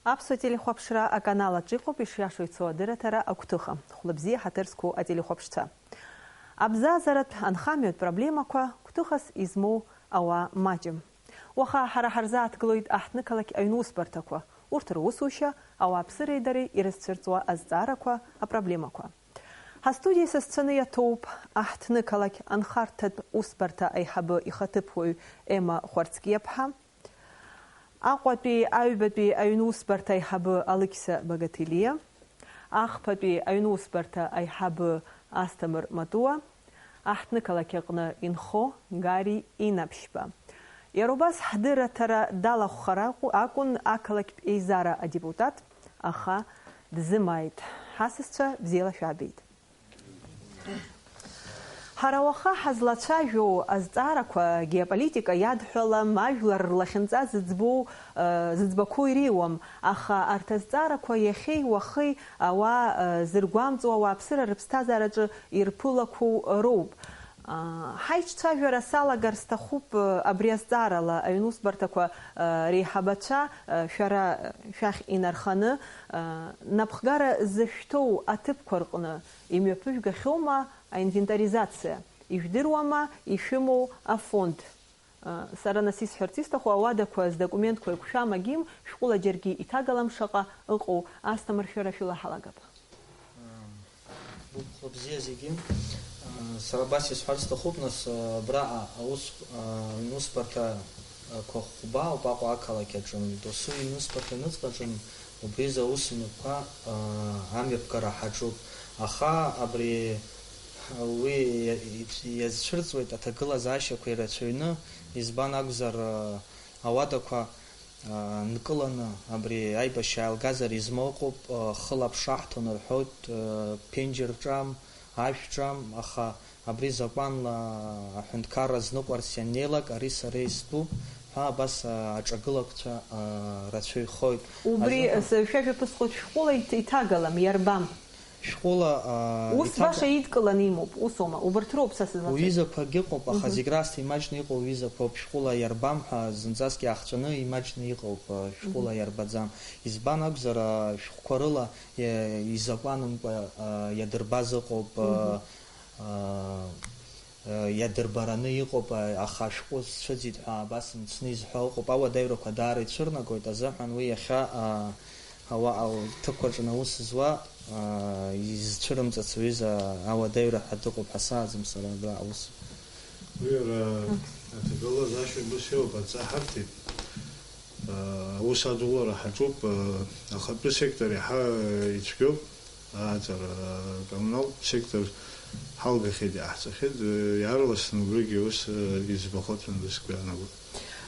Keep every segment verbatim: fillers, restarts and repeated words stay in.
Аԥсуа телехәаԥшра аканал аҿы иҟоуп ишиашоу ицо адырраҭара «Агәҭыха». Хәлыбзиа, ҳаҭыр зқәу ателехәаԥшцәа. Абзазаратә, анхамҩатә проблемақәа гәҭыхас измоу ауаа маҷым. Уаха ҳара ҳарзааҭгылоит аҳҭнықалақь аҩнусбарҭақәа, урҭ русушьа, ауааԥсыреи дареи ирызцәырҵуа азҵаарақәа, апроблемақәа. Ҳастудиа исасцәаны иаҭоуп аҳҭнықалақь анхарҭатә усбарҭа аиҳабы ихаҭыԥуаҩ Ема Хәарцкиаԥҳа, Аҟәатәи аҩбатәи аҩнусбарҭа аиҳабы Алықьса Багаҭелиа, ахԥатәи аҩнусбарҭа аиҳабы Асҭамыр Матуа, аҳҭнықалақь аҟны инхо Гари Инаԥшьба. Иара убас ҳдырраҭара далахәхар акәу-, акәын ақалақьтә еизара адепутат, аха дзымааит. Ҳасасцәа, бзиала шәаабеит. Ҳара уаха ҳазлацәажәо азҵаарақәа геополитика иадҳәалам, ажәлар рлахьынҵа зыӡбоу, э, зыӡбақәоу иреиуам, аха арҭ азҵаарақәа иахьеи уахеи ауаа, э, зыргәамҵуа, ауааԥсыра рыԥсҭазаараҿы ирԥылақәоу роуп. А, ҳаиҿцәажәара салагар сҭахуп, э, абри азҵаарала, аҩнусбарҭақәа, э, реиҳабацәа, э, шәара, э, шәахь инарханы, э, напхгара зышәҭоу аҭыԥқәа рҟны имҩаԥыжәгахьоума аинвентаризациа, ижәдыруама ишәымоу афонд? Сара нас исҳәарц исҭаху, ауадақәа здокументқәа еиқәшәам, агим, шәҟәыла џьаргьы иҭагалам шаҟа ыҟоу, Асҭамыр, шәара шәылаҳалагап. Гәыԥхо бзиа зегьы. Сара абас исҳәарц сҭахуп, нас, абраҟа аус, аусбарҭа қәа хәба ауп Аҟәа ақалақь аҿы, досу иусбарҭа ныҵҟаҿын, убри изы аусмҩаԥгатәқәа, аа, амҩаԥгара ҳаҿуп. Аха абри, уи иа-, иацәырҵуеит аҭагылазаашьақәа ирацәаҩны, избан акәзар, аа, ауадақәа, аа, нкыланы абри аибашьра иалгазар измоу ыҟоуп, аа, хыла аԥша ҳҭон рҳәоит, аа, ԥенџьыр ҿам, ашә ҿам, аха абри закәанла аҳәынҭқарра азныҟәарц ианнеилак, ари сара истәуп ҳәа абас, а, аҿагылақәцәа, а, рацәаҩхоит. Убри, азыҳәан, с-, шәа шәаԥысхоит, шәҟәыла иҭ-, иҭагалам, иарбам? Шәҟәыла, а, ус иҭага- баша идкыланы имоуп, усоума? Убарҭ роуп са сызлацәажәо. Уҩызақәагьы ыҟоуп, аха, мгм, зегь раасҭа имаҷны иҟоу уҩызақәоуп. Шәҟәыла иарбам ҳәа зынӡаск иаахҵәаны имаҷны иҟоуп, а, шәҟәыла, мгм, иарбаӡам. Избан акәзар, а, шәҟәқәа рыла, е, изакәанымкәа, а, иадырбаз ыҟоуп, а, мгм, а, а, иадырбараны иҟоуп, а, аха ашәҟәы сцәыӡит ҳәа абас мцны изҳәо ыҟоуп. Ауадаҩрақәа даара ицәырнагоит азыҳәан уи иахьа, а, ауаҟа ҭыԥқәа рҿы аус зуа, а, изцәырымҵыц аҩыза ауадаҩра ҳәа дыҟоуп ҳәа сааӡом сара абра аус. Уи иара аҭагылазаашьа ус иоуп, адҵа ҳарҭеит. Аус адулара ҳаҿуп, ахатәы сектор иаҳа ицәгьоуп, ааҵара, акоммуналтә сектор ҳалгахьеит, иаҳҵахьеит, иаарласны убригьы ус иӡбахоит ҳәа сгәы иаанагоит.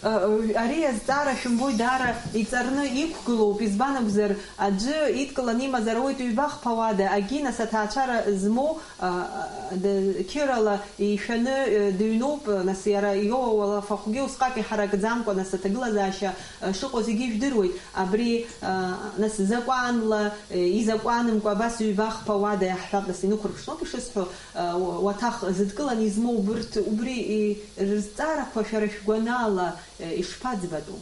Ари азҵаара, шәымбои, даара иҵарны иқәгылоуп, избан акәзар, аӡәы идкыланы имазар ауеит ҩба-хԥа уада, агьи нас аҭаацәара змоу, а, а, д-, қьырала ишәаны, э, дыҩноуп, нас иара иоуа уалафахәгьы усҟак иҳаракӡамкәа, нас аҭагылазаашьа, э, шыҟоу зегьы ижәдыруеит. Абри, э, нас закәанла, э, изакәанымкәа абас ҩба-хԥа уада иаҳҳәап, нас инықәырԥшноуп ишысҳәо, э, уа-, уаҭах зыдкыланы измоу убырҭ, убри, и-, рызҵаарақәа шәара шәгәанала, э, ишԥаӡбатәу?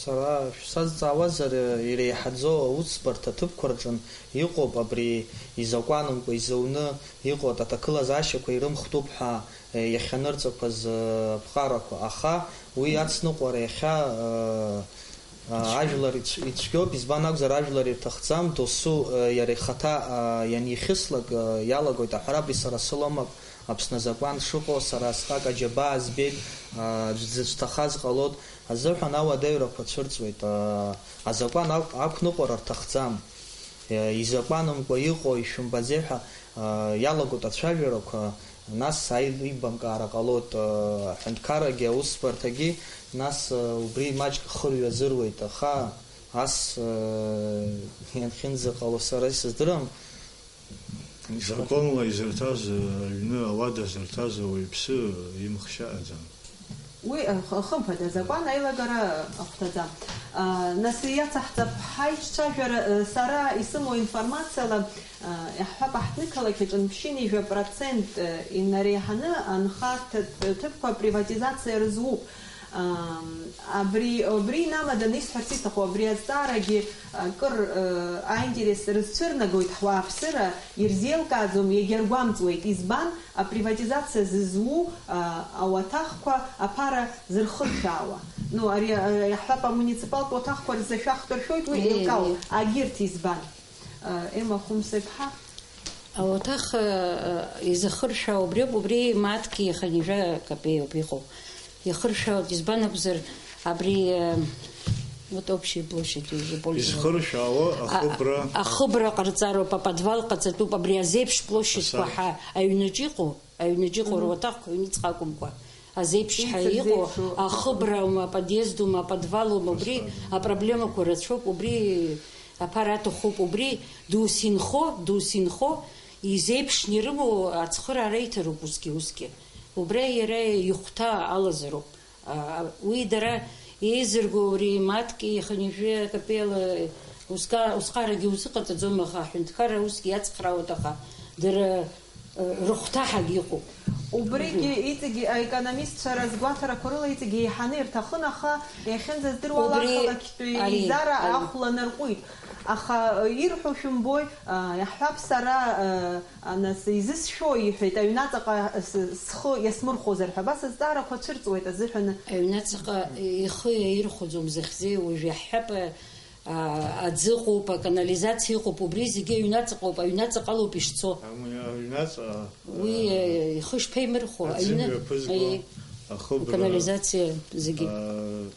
Сара шәсазҵаауазар, иреиҳаӡоу аусбарҭа ҭыԥқәа рҿын иҟоуп абри изакәанымкәа изауны иҟоу аҭагылазаашьақәа ирымхтәуп ҳәа, е, иахьанырҵақәаз, е, аԥҟарақәа, аха уи ацныҟәара иахьа, е, е, ажәлар ицә-, ицәгьоуп, избан акәзар, ажәлар ирҭахӡам, досу, е, иара ихаҭа, е, ианихьыслак, е, иалагоит аҳәара, абри сара сылоума, Аԥсны азакәан шыҟоу, сара асҟак аџьабаа збеит, аа, дзыцәҭахаз ҟалоит азыҳәан ауадаҩрақәа цәырҵуеит. Аа, азакәан ақә-, ақәныҟәара рҭахӡам. Е, изакәанымкәа иҟоу ишәымбаӡеи ҳәа, аа, иалагоит ацәажәарақәа, нас аилибамкаара ҟалоит, аа, аҳәынҭқаррагьы, аусбарҭагьы, нас, аа, убри маҷк хырҩазыруеит, аха ас, аа, ианхьынӡаҟало сара исыздырам. Законла изырҭаз аҩны ауада зырҭаз ауаҩԥсы имхшьа аӡам. Уи, х-, хымԥада, азакәан аилагара ахәҭаӡам. А, нас иацаҳҵап ҳаиҿцәажәара, а, сара исымоу информациала, а, иаҳҳәап, аҳҭнықалақь аҿы ԥшьынҩажәа процент, а, инареиҳаны анхарҭа ҭыԥқәа приватизациа рызуп. Абри, абри инамаданы исҳәарц исҭаху, абри азҵаарагьы акыр, э, аинтерес рызцәырнагоит ҳуааԥсыра, ирзеилкааӡом, иагьаргәамҵуеит. Избан? Априватизациа зызу, а, ауаҭахқәа аԥара зырхыршәаауа. Ну, ари, а, иаҳҳәап, амуниципалтә уаҭахқәа рзы ашәахтә ршәоит, уи Е, еилкаауеит. е. Агьырҭ избан? А, Ема Хәымса-иԥҳа. Ауаҭах, а, а, изахыршәаау убриоуп, убри мааҭк иаханижәа капеиоуп иҟоу. Иахыршәаауеит, избан акәзар, абри, э, вот общая площадь, уже пользование. Изхыршәаауа А-, ахыбра. Ахыбра ҟарҵароуп, аподвал ҟаҵатәуп, абри азеиԥш площадьқәа Асааҭ. Ҳа аҩнаҿ иҟоу, аҩнаҿ иҟоу Мгм. руаҭахқәа ҩныҵҟа акәымкәа, азеиԥш ҳәа Ицырзеиԥшу. Иҟоу ахыбраума, аподиездума, аподвалума, убри Асааҭ. Апроблемақәа рацәоуп, убри аԥара аҭахуп, убри дус инхо, дус инхо, изеиԥшны ирымоу ацхыраара иҭароуп усгьы, усгьы. Убра иара ихәҭа алазароуп. А, уи дара еизырго, убри мааҭк ихынҩажәи акапелла усҟа-, усҟарагьы узыҟаҵаӡом, аха аҳәынҭқарра усгьы иацхраауеит, аха дара, э, рыхәҭаҳагь иҟоуп. Убригьы Убри. Иҵегьы аекономистцәа рызгәаҭарақәа рыла иҵегьы еиҳаны ирҭахын, аха иахьынӡаздыруа ала Убри ақалақьтәи ари, еизара ари. Ахә ланарҟәит. Аха, э, ирҳәо шәымбои, э, иаҳҳәап, сара, э, Нас изысшәо, иҳәеит, аҩнаҵаҟа с-, схы иасмырхәозар ҳәа, абас азҵаарақәа цәырҵуеит азыҳәан. Аҩнаҵаҟа ихы иаирхәаӡом захьӡи, уажә иаҳҳәап, а, аӡы ыҟоуп, аканализациа ыҟоуп, убри зегьы аҩнаҵаҟоуп, аҩнаҵаҟалоуп ишцо. Амни-, аҩнаҵаҟа, Уи, а, э, ихы шԥеимырхәо? Аӡы Аҩны-, мҩаԥызго, аи-, ахыбра, аканализациа зегьы. А,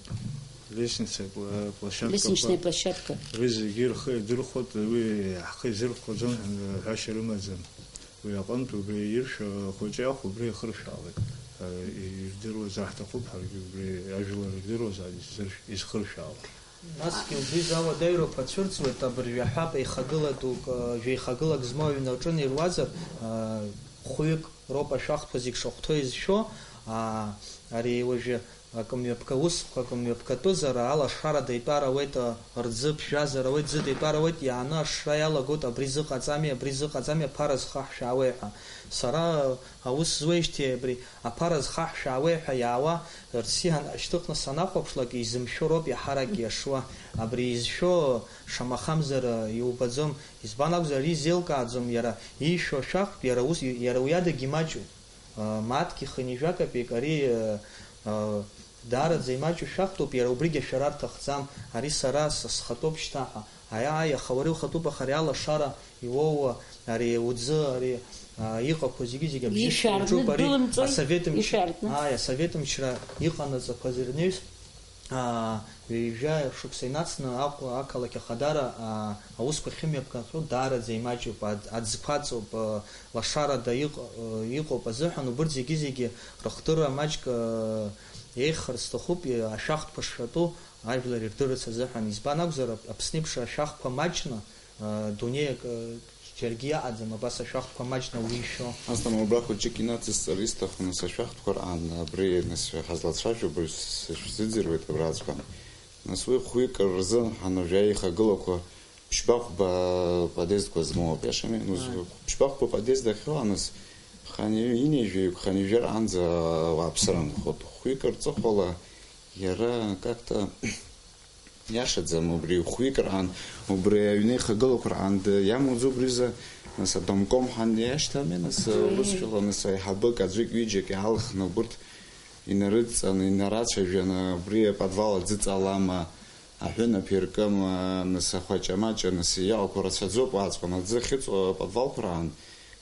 лестница, пла-, площадкақәа. Лестничная площадка. Уи зегьы рхы иадырхәоит, уи ҳхы изырхәаӡом, ҳәашьа рымаӡам. Уи аҟынтә убри иршәо ахәыҷы ахә убри ихыршәаауеит. Ирдыруазар ҳҭахуп ҳаргьы убри, ажәлар ирдыруазар изыршә-, изхыршәаауа. Насгьы убри зауадаҩрақәа цәырҵуеит, абыржәы аҳәап еихагыла дук, жәеихагылак змоу аҩнаҿы ируазар, хәҩык роуп ашәахтәқәа зегь шахәҭоу изшәо, ари уажәы Акымҩаԥга усқәа, акымҩаԥгатәызар, алашарада итәар ауеит, а, рӡы ԥжәазар ауеит, ӡыда итәар ауеит, иааны ашра иалагоит, абри зыҟаҵами, абри зыҟаҵами, аԥара зхаҳшәаауеи ҳәа. Сара, а, аус зуеижьҭеи абри аԥара зхаҳшәаауеи ҳәа иаауа рсиан ашьҭыхны санахәаԥшлак, изымшәо роуп иаҳарак иашуа. Абри изшәо, шамахамзар, а, иубаӡом. Избан акәзар, ари изеилкааӡом, иара иишәо ашәахтә, иара ус, иара уи адагь имаҷуп. Мааҭк ихынҩажәа капеик, ари, а, даараӡа имаҷу шәахтәуп, иара убригь ашәара рҭахӡам, ари сара са схатәоуп шьҭа ҳәа. Аиааи, аха уара иухатәуп, аха ари алашара иуоуа, ари уӡы, ари, а, иҟақәоу зегьы-зегьы абжьы Ишәарҭны шәаҿуп, ари дәылымҵуеи? Асовет мч-, Ишәарҭны? Ааи, асовет мчра иҟанаҵақәаз ирнеҩс, аа, ҩажәа шықәса инацны Аҟәа ақалақь ахадара, аа, аусқәа ахьымҩаԥгахьоу даараӡа имаҷуп, аӡ-, аӡқәа аҵоуп, аа, лашарада иҟ-, аа, иҟоуп азыҳәан, убырҭ зегьы-зегьы рыхдырра маҷк, аа, еиӷьхар сҭахуп, и-, ашәахтәқәа шшәатәу ажәлар ирдырырц азыҳәан. Избан акәзар, Ап-, Аԥсны еиԥш ашәахқәа маҷны, аа, дунеи акы, џьаргьы иаҟаӡам абас ашәахтәқәа маҷны ауаҩы ишәо. Асҭамыр, убра хәыҷык инацысҵар исҭаху, нас, ашәахтәқәа раан, абри, нас, ҳазлацәажәо, абри сышәзыӡырҩуеит абраҵәҟьа. Нас уи хәҩык рзын ҳанажәа еихагылақәа ԥшьба-хәба подъездқәа змоу ауп, иашами? Нас Ааи. Ԥшьба-хәба подъезд ахьоу, нас, ханҩажәа, инеижәаҩык, ханҩажәа раанӡа ауааԥсыра нхоит. Хәҩык рҵыхәала иара как-то Иашаӡам, убри хәҩык раан, убри аҩны ихагылақәа раан д-, иамоуӡо убри рзы, нас, адомком ҳан иашьҭами, нас, Уи. Урысшәала, нас, аиҳабык аӡәык-ҩыџьак иаалхны убырҭ инарыдҵаны, инарацәажәаны, убри аподвал аӡы ҵалама, аҳәынаԥ иркыма, нас, ахәаҷа-маҷа, нас, иҟақәоу рацәаӡоуп уаҵәҟьа, аӡы ахьыҵоу аподвалқәа раан.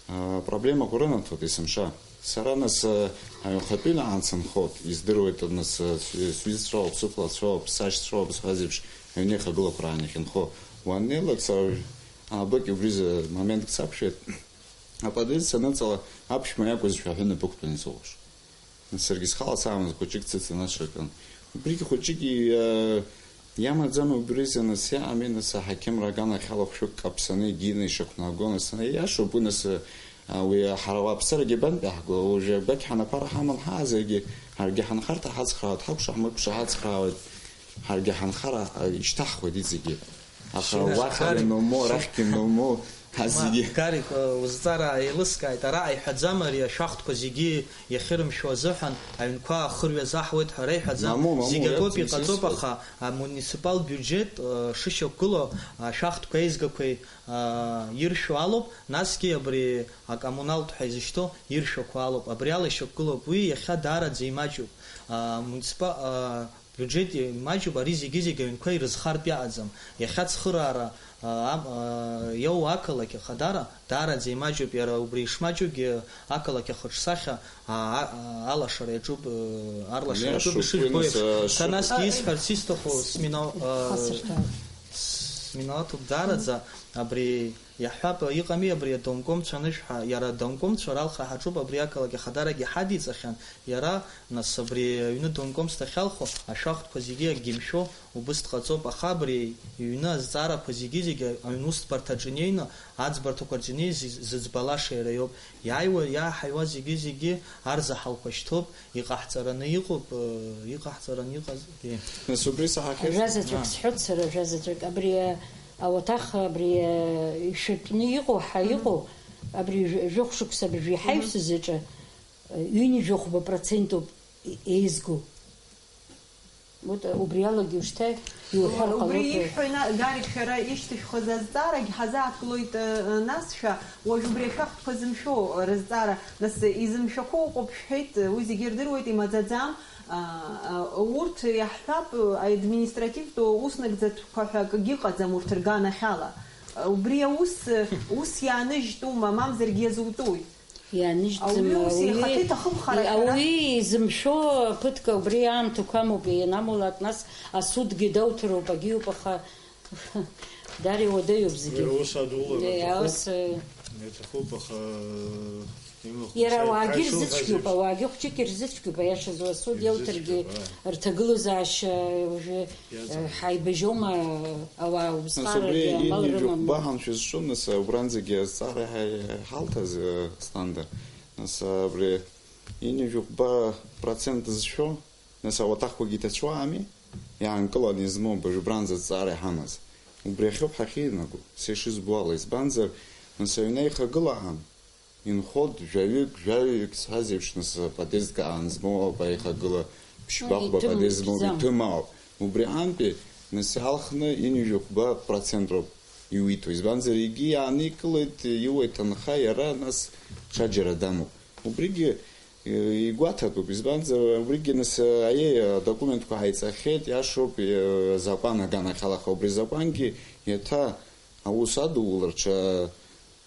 А, проблемақәа рынаҭоит есымша. Сара, нас, а, аҩхатәи наҟ сынхоит, издыруеит, нас, а, сҩ-, сҩызцәоуп, сықәлацәоуп, сашьцәоуп, сҳәаз еиԥш, аҩны ихагылақәа раан иахьынхо. Уаннеилак, сара уажә аабыкь убризы моментк сақәшәеит. Аподъезд саныҵала, аԥшәма иакәызшәа аҳәынаԥ ықәтәаны исыҟоуп. Саргьы схала саамыз хәыҷык сыцын ашыркын. Убригь хәыҷык и-, э, иамаӡам убри зыныс иаами, нас аҳақьымра аганахьала хәшәык каԥсаны егьины ишақәнаго, нас, иашоуп уи, нас, э, уи ҳара ауааԥсырагьы бантәи ҳго, уажәы агәақь ҳанапара ҳаман ҳаазаргьы, ҳаргьы ҳанхарҭа ҳацхраауеит, ҳакәша-ҳмыкәша ҳацхраауеит, ҳаргьы ҳанхара, э, ишьҭаҳхуеит иҵегьы. Аха Шьыра уахьгьы ҳхарагь. Ному, арахьгьы ному, Ҳа зегьы. Гарик, узҵаара еилыскааит, араҟа иҳәаӡам ари ашәахтәқәа зегьы иахьырымшәо азыҳәан, аҩнқәа ахырҩа заҳуеит ҳәа реиҳәаӡам. Мамоу, мамоу, зегь акоуп, иакәӡам, иҟаҵоуп, сизхәыц. Аха амуниципалтә биуџьет, ы, шышьақәгылоу ашәахтәқәа еизгақәеи, ы, иршәу алоуп, насгьы абри акоммуналтә ҳәа изышьҭоу иршәақәо алоуп. Абри ала ишьақәгылоуп. Уи иахьа даараӡа имаҷуп. Амуниципа-, ы, Бюджет имаҷуп, ари зегьы-зегьы аҩнқәа ирызхартә иаҟаӡам. Иахьа ацхыраара, а, ам-, а, иоуа ақалақь ахадара даараӡа имаҷуп, иара убри ишмаҷугьы ақалақь ахаҿсахьа, а, а, а, алашара иаҿуп, э, арлашара иаҿуп, иашоуп, ишыжәбо уи еиԥш. Нас, а, Са насгьы исҳәарц исҭаху смина-, а, Хасырҭоуп. Сминаҭуп даараӡа абри Иаҳҳәап, иҟами абри адомкомцәа анышә ҳәа, иара адомкомцәа ралхра ҳаҿуп, абри ақалақь ахадарагьы ҳадиҵахьан, иара, нас, абри аҩны адомкомс дахьалху, ашәахтәқәа зегьы акгьы мшәо, убыс дҟаҵоуп, аха абри иҩны азҵаарақәа зегьы-зегьы аҩнусҭбарҭаҿ инеины, аӡбарҭақәа рҿы инеиз зыӡбалаша иара иоуп. Иааиуа, иааҳаиуа зегьы-зегьы арзаҳалқәа шьҭоуп, иҟаҳҵараны иҟоуп, э, иҟаҳҵараны иҟазгьы. Нас убри саҳахьеит. Жәа заҵәык, аа, сҳәоит сара, жәа заҵәык. Абри, э, ауаҭах, абри, э, ишәатәны иҟоу, ҳа, мгм, иҟоу, абри жәа-, жәохә шықәса абыржәы иҳаҩсыз, мгм, аҿы, э, ҩынҩажәи хәба процентуп е-, еизгоу. Вот, э, убри алагьы ушьҭа иуҳәар ҟалоит. Убри ишәҳәо ина-, Гарик, шәара ишьҭышәхыз азҵаарагь ҳазааҭгылоит, э, э, нас шәа, уажә убри ашәахтәқәа зымшәо рызҵаара, нас, э, изымшәақәо ыҟоуп шәҳәеит, э, уи зегьы ирдыруеит, имаӡаӡам. А, а, урҭ иаҳҳәап, административтә уснагӡатәқәа ҳәа акгьы ыҟаӡам урҭ рганахьала. Убри аус, ус иааныжьтәума, мамзаргьы иазутәуи? Иааныжьӡом, ауаҩы ус ауаҩы ихаҭа иҭахымхар, и-, ҳәара. Ауаҩы изымшәо ԥыҭк убри аамҭақәа амоуп, ианамулак, нас асудгьы дауҭароуп, агьиуп, аха Дариа уадаҩуп зегьы. Уи аус адулара, э, аҭахуп. Аус, э, Иаҭахуп, аха, э, имахә Иара мцеит, ауаагьы ҳәа ишуҳәаз рзыцәгьоуп, еиԥш. Ауаагьы хәҷык ирзыцәгьоуп, аиаша зуасу, ирзыцәгьоуп, иауҭаргьы, ааи. Рҭагылазаашьа уажәы, э, иаҵанакуеит. Ҳаибажьома, ауаа, нас убри убысҟарагьы амал ҩынҩажәи рымам. Хәба ҳамшәа зҿу, нас, убранӡагьы азҵаара ҳа-, ҳалҭаз, э, Асҭанда. Нас, абри ҩынҩажәи хәба процент зшәо, Нас ауаҭахқәагьы иҭацәуаами, иаанкыланы измоу абыржәы убранӡа азҵаара иҳамаз. Убри ахьоуп ҳахьинаго, са ишызбо ала, избанзар, нас аҩны аихагыла аан, инхоит жәаҩык, жәаҩык зҳәаз еиԥш, нас аподездк аан змоу ауп аихагыла, ԥшьба-хәба иҭым аподест змоу, ԥшӡам. Иҭым ауп. Убри аантәи, нас иаалхны ҩынҩажәи хәба процент роуп иуиҭо, избанзар, егьи иааникылеит, иуа иҭынха, иара нас ҽаџьара дамоуп. Убригьы, э, игәаҭатәуп, избанзар, убригьы нас, э, аиеи, адокументқәа ҳаиҵахьеит, иашоуп, э, азакәан аганахьала, аха убри азакәангьы еиҭа аус адулара ҽа,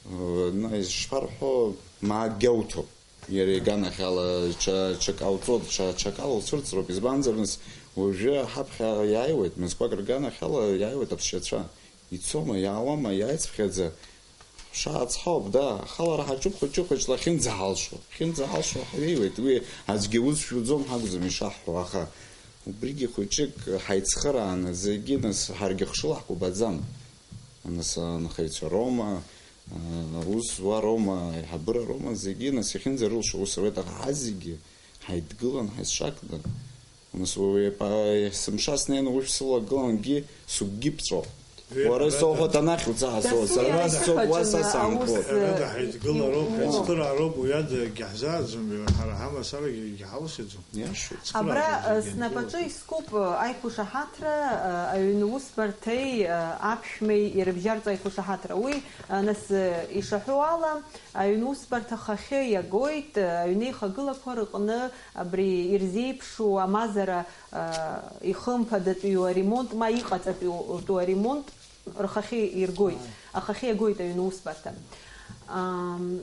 э, на, ишԥарҳәо, маакгьы ауҭом. Иара иганахьала ҽа, ҽак ауҵоит, ҽа, ҽакала уцәырҵроуп, избанзар, нас уажәы ҳаԥхьа иааиуеит, мызқәак рганахьала иааиуеит аԥсшьацәа. Ицома, иаауама, иааицыԥхьаӡа, Шаацҳауп, да, ахалара ҳаҿуп хәыҷы-хәыҷла ахьынӡаҳалшо, ахьынӡаҳалшо ҳҩеиуеит, уи аӡәгьы узшәуӡом ҳакәӡам ишаҳҳәо, аха убригьы хәыҷык ҳаицхырааны, зегьы нас ҳаргьы хшыла ҳкәабаӡам. Нас анхаҩцәа роума, аус зуа роума, аиҳабыра роума, зегьы нас иахьынӡарылшо ус руеит, аха ҳазегьы ҳаидгылан, ҳаизшакны, Нас уи еиԥа есымша снеины уи шсылагылангьы сыгәгьы ԥҵәо. Уи Уара ҳәарада, исоуҳәоит анахь уца ҳасоуа, дасу сара иара нас соуп уа са исыхәаҽны аус, саанхоит. Ҳәарада, ҳаидгылароуп, иу-, ҳаицхыраароуп, уи ада егьаҳзааӡом, ҳара ҳамацарагьы егьҳалшаӡом. Иашоуп. Абра, Цхыраагьы э, егьанҵәуеит. Снапаҿы искуп, э, аиқәшаҳаҭра, э, аҩн усбарҭеи, э, аԥшәмеи ирыбжьарҵо аиқәшаҳаҭра. Уи, э, нас, э, ишаҳәо ала, Аҩн усбарҭа хахьы иагоит, аҩнеихагылақәа рыҟны абри ирзеиԥшу амазара, а, ихымԥадатәиу аремонт, ма иҟаҵатәиу аремонт рхахьы иргоит, Ааи. Ахахьы иагоит аҩн усбарҭа. Ам,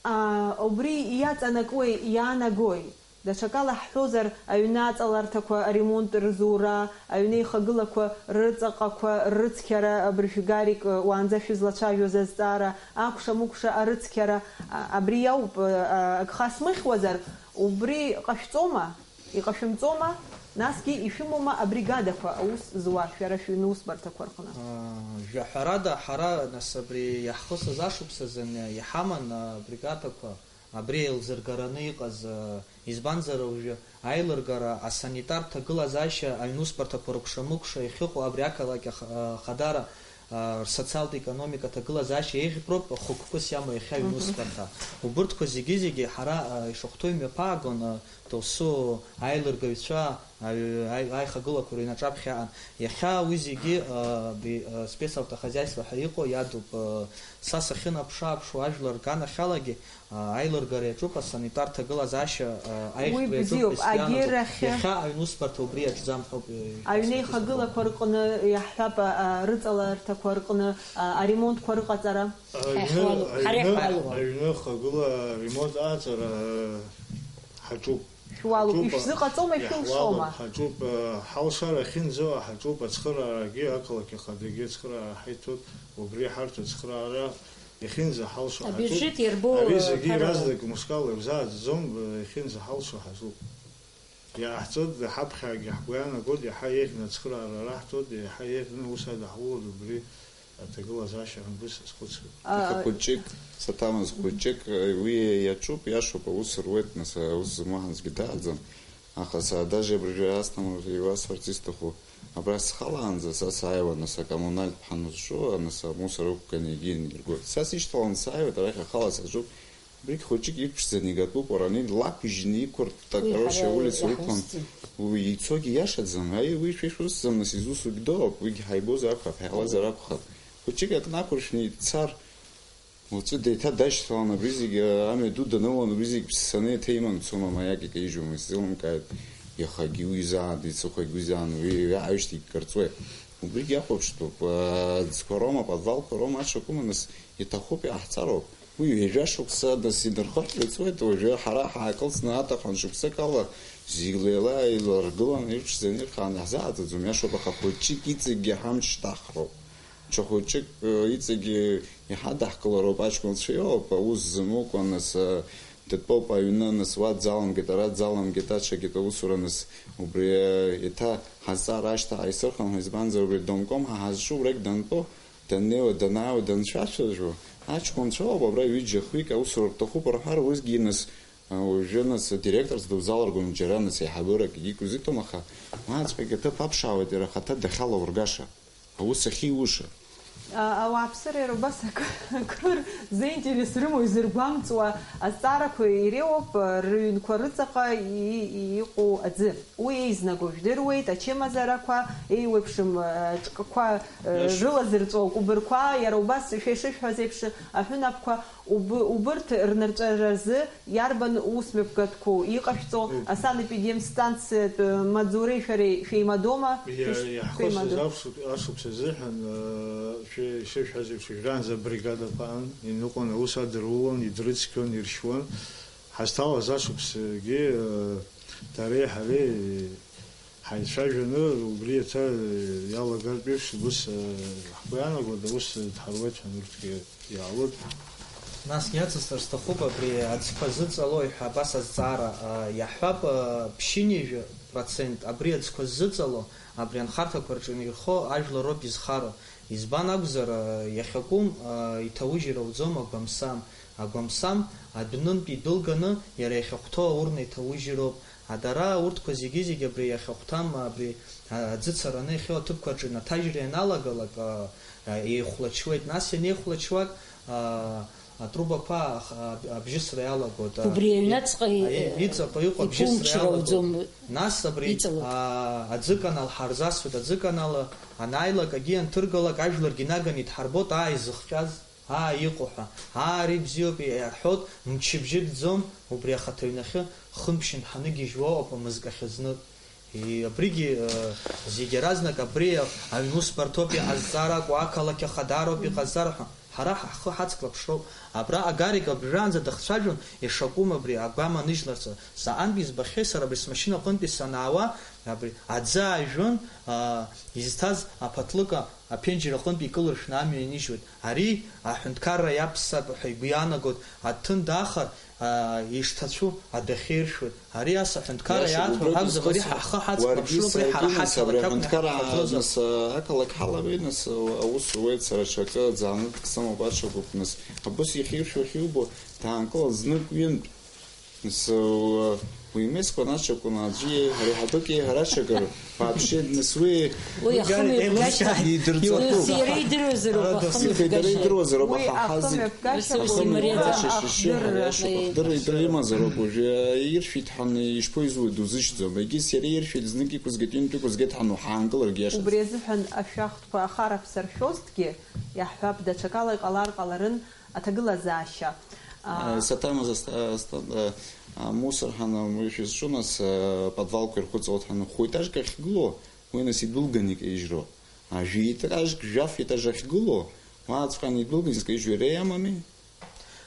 а, убри иаҵанакуеи, иаанагои? Даҽакала ҳҳәозар, аҩны аҵаларҭақәа аремонт рзура, аҩнеихагылақәа рыҵаҟақәа ррыцқьара, абыржәы Гарик уаанӡа шәызлацәажәоз азҵаара, акәша-мыкәша арыцқьара, а, абри иауп, а, агха смыхьуазар, убри ҟашәҵома? Иҟашәымҵома? Насгьы ишәымоума абригадақәа аус зуа шәара шәыҩны усбарҭақәа рҟны? А, жәаҳәарада, ҳара, нас, абри иаҳхысыз ашықәсазын иҳаман абригадақәа. Абри еилзыргараны иҟаз, э, избанзар, уажәы аилыргара, асанитартә ҭагылазаашьа, аҩнусбарҭақәа рыкәша-мыкәша иахьыҟоу абри ақалақь ах-, э, ахадара, а, рсоциалтә економика аҭагылазаашьа еиӷьтәроуп хықәкыс иамоу иахьа аҩнусбарҭа. Убырҭқәа зегьы-зегьы ҳара, а, ишахәҭоу имҩаԥаагон, а, досу аилыргаҩцәа, аҩ-, аи-, аихагылақәа рыҩнаҿаԥхьа аан. Иахьа уи зегьы, а, би-, а, специалтә ахозиаиство ҳәа иҟоу иадуп. А, са сахьынаԥшы-ааԥшуа ажәлар рганахьалагьы, а, аилыргара иаҿуп, асанитар ҭагылазаашьа, а, аихтәра иаҿуп, бзиоуп, егьырахь. Иахьа аҩнусбарҭа убри иаҿӡам ҳәоуп, э, Аҩнеихагылақәа рҟны иаҳҳәап, а, рыҵаларҭақәа рҟны, а, аремонтқәа рыҟаҵара. Аҩны, Ҳаихуалуп, ҳара аҩны, иаҳуалуп. Аҩны хагыла аремонт аҵара, э, ҳаҿуп. Шәуалуп, ҳаҿуп, ишәзыҟаҵома, иаҳуалуп, ишәылшома? Ҳаҿуп, э, ҳалшара ахьынӡауа ҳаҿуп, ацхыраарагьы, ақалақь ахадагьы ацхыраара ҳаиҭоит, убри ҳарҭ ацхыраара иахьынӡаҳалшо ҳаҿуп. Абиуџьет иарбоу, Ари зегьы ҳарҭ иаразнак мышкала ирзааӡаӡом, э, иахьынӡаҳалшо ҳаҿуп. Иааҳҵоит, ҳаԥхьагьы ҳгәы иаанагоит, иаҳа еиӷьны ацхыраара раҳҭоит, иаҳа еиӷьны аус адаҳулоит убри аҭагылазаашьа ҳәа сазхәыцуеит. А, Аха хәыҷык, саҭамыз хәыҷык, уи иаҿуп, иашоуп, аус руеит, нас, аус змоу ҳанцәгьы дааӡам. Аха са даже абыржәы Асҭамыр иуасҳәарц исҭаху, абра схалаанӡа са сааиуан, нас акоммунальтә ҳанызҿу, нас амусор ықәганы егьи иниргоит. Са сишьҭалан сааиуеит, арахь ахала саҿуп, Убригь хәыҷык иԥшӡаны игатәуп, уара, ани лақәыжьны иқәыртта, уи короче, ҳара улица уқәлан, иаҳусӡам. Уи ицогьы иашаӡам, аи, уи шәа ишәусӡам, нас изусугь доуп, уигьы ҳаибозар акәхап, ҳаилазар акәхап. Хәыҷык ак нақәыршәны ицар, уаҵәы деиҭа дашьҭалан, абри зегь, а, амҩа ду данылан, убри зегь ԥссаны еиҭа иман дцома, маиак икаижьуама, исзеилымкааит, иахагьы уи заан, ицыхәагь уи заан, уи аҩышьҭагь карҵуеит. Убригь иахәаԥштәуп, а, аӡқәа роума, аподвалқәа роума, аҽакума, нас иҭахуп, иаҳҵароуп. Уи ҩажәа шықәса, нас, инархыҳәҳәа ицоит, уажәы ҳара ҳаакылсны аҭахәан шықәсык ала зегь леила еиларгыланы ирԥшӡаны ирхааны иаҳзааӡаӡом, иашоуп, аха хәыҷык иҵегьгьы ҳамч даҳхроуп. Ҽа хәыҷык, э, иҵегьгьы иҳадаҳкылароуп, аҷкәынцәа иоуп, аус змоукәа, нас, э, дтәоуп аҩны, нас, уа дзаламгеит, ара дзаламгеит, аҽагьы аусура, нас, убри, э, еиҭа ҳазҵаара ашьҭа ааисырхынҳәуа, избанзар, убри домком ҳәа ҳазҿу, убригь дантәо, Даннеиуа, данааиуа, данцәажәо, аҷкәынцәа роуп, абра ҩыџьа-хҩык аусура рҭахуп рҳәар, уигьы нас, а, уажәы нас адиректорс дузалыргон џьара, нас аиҳабырак егьикәзиҭом, аха уаҵәҟьагь аҭыԥ аԥшаауеит иара ахаҭа дахьалаургаша, аус ахьиуша. А, ауааԥсыра иара убас акы, акыр зеинтерес рымоу, изыргәамҵуа азҵаарақәа иреиуоуп, а, рыҩнқәа рыҵаҟа и-, и-, иҟоу аӡы. Уи еизнагоу жәдыруеит, ачымазарақәа, еиуеиԥшым, э, ҿкқәа, э, Иашоуп. Рылазырҵәо акәыбырқәа, иара убас, шәа ишышәҳәаз еиԥш, аҳәынаԥқәа, уб-, убырҭ рнырҵәаразы иарбан усмҩаԥгатәқәоу иҟашәҵо, Уб- асанепидемстанциатә маҵзуреи шәареи шәеимадоума? Иа-, Шәыш-, иаҳхысыз шәеимадоу? Аԥсуа-, ашықәс азыҳәан, э, шәа ишышәҳәаз еиԥш, жәаанӡа абригадақәа аан, иныҟәон, аус адырулон, идрыцқьон, иршьуан. Ҳазҭалаз ашықәсгьы, э, дареи ҳареи ҳаицәажәаны, убри еиҭа, э, иалагартә еиԥш, ус, э, ҳгәы иаанагоит, аус дҳаруеит ҳәа урҭгьы иаалоит. Насгьы иацысҵар сҭахуп абри аӡқәа зыҵалои ҳәа абас азҵаара, э, иаҳҳәап, э, ԥшьынҩажәа процент абри аӡқәа ззыҵало, абри анхарҭақәа рҿы инирхо ажәлар роуп изхароу. Избан акәзар, иахьакәым иҭаужьыр ауӡом агәамсам. Агәамсам адәнынтә идәылганы, иара иахьахәҭоу аурна иҭаужьыроуп. Адара урҭқәа зегьы-зегьы абри иахьахәҭам, абри аӡы цараны иахьоу аҭыԥқәа рҿы инаҭажьра ианалагалак, еихәлачуеит. Нас ианеихәлачуак, атрубақәа ах-, аб-, абжьысра иалагоит. Убри аҩнаҵҟа и-, Аи, иҵаҟа иҟоу абжьысра иқәымчра иалагоит. Уӡом, Нас абри, иҵалоит. А, аӡыканал ҳарзасуеит, аӡыканал анааилак, акгьы анҭыргалак, ажәларгьы наганы идҳарбоит, аа, изыхҟьаз, аа, иҟоу ҳәа. Аа, ари бзиоуп, иаҳҳәоит, мчыбжьыкӡом, убри ахаҭа аҩнахьы хынтә-ԥшьынтә ҳанагьежьуа ауп амызкахь знык. И, абригьы, э, зегь иаразнак абри аҩнусбарҭоуп иҟазҵар акәу, ақалақь ахадароуп иҟазҵар ҳәа, ҳара ҳхы ҳацклаԥшроуп. Абра Агарик абжәаанӡа дахцәажәон, ишакәым абри агәам аныжьларц. Заҟантә избахьеи сара абри смашьына аҟынтәи санаауа, абри аӡы аажәын, а, изҭаз аԥаҭлыка аԥенџьыр аҟынтә икылыршәны амҩа инижьуеит. Ари аҳәынҭқарра иаԥссап ҳәа игәы иаанагоит, аҭын дахар, а, ишҭацәу адәахьы иршәуеит. Ари ас аҳәынҭқарра Иаша, иаҭәам убригь акәзар, ари схысуп. Ҳахы ҳацклаԥшроуп, Уаргьы уи ҳара саргьы, нас, абри ҳақалақь акәны аҳәынҭқарра ҳаԥхьаӡозар. Нас, ақалақь ҳалабеи, нас, аус руеит, сара ҽакы ӡаанытк сымоуп, аҽакуп, нас, абыс иахьиршәу ахьубо, даанкылан знык ҩынтә. Нас, уа-, Уи имесқәа нас акәын аӡәы иеиҳәара, еиҳабык иеиҳәара аҽакыр, вообще, нас уи Уи ахымҩаԥгашьа идырҵатәуп. Иара идыруазароуп, Ихы идара ахымҩаԥгашьа. Идыруазароуп, Уи аха ҳазегь ахымҩаԥгашьа Ус ахымҩаԥгашьа имариаӡам. Шьашьы Ахдырра. Ҳара иашоуп. Ахдырра идара имазароуп, уажәы иршәит ҳәа ишԥоизуи, дузышьҭӡом. Егьыс иара иршәит, знык иқәызгеит, ҩынтә иқәызгеит ҳәа уҳаанкыларгь иашаӡам. Убри азыҳәан ашәахтәқәа ахараԥса ршәозҭгьы, иаҳҳәап, даҽакала иҟалар ҟаларын, аҭагылазаашьа. А, Саҭамыз аст-, аст-, а, а, мусор ҳана, уи шәызҿу нас, а, подвалқәа ирхәыҵуа ҳанхәы етажк ахьгылоу, уи нас идәылганы икаижьроуп. А, жәи-, етажк, жәаф етаж ахьгылоу, уаҵәҟьа идәылганы изкаижьуа иара иамами?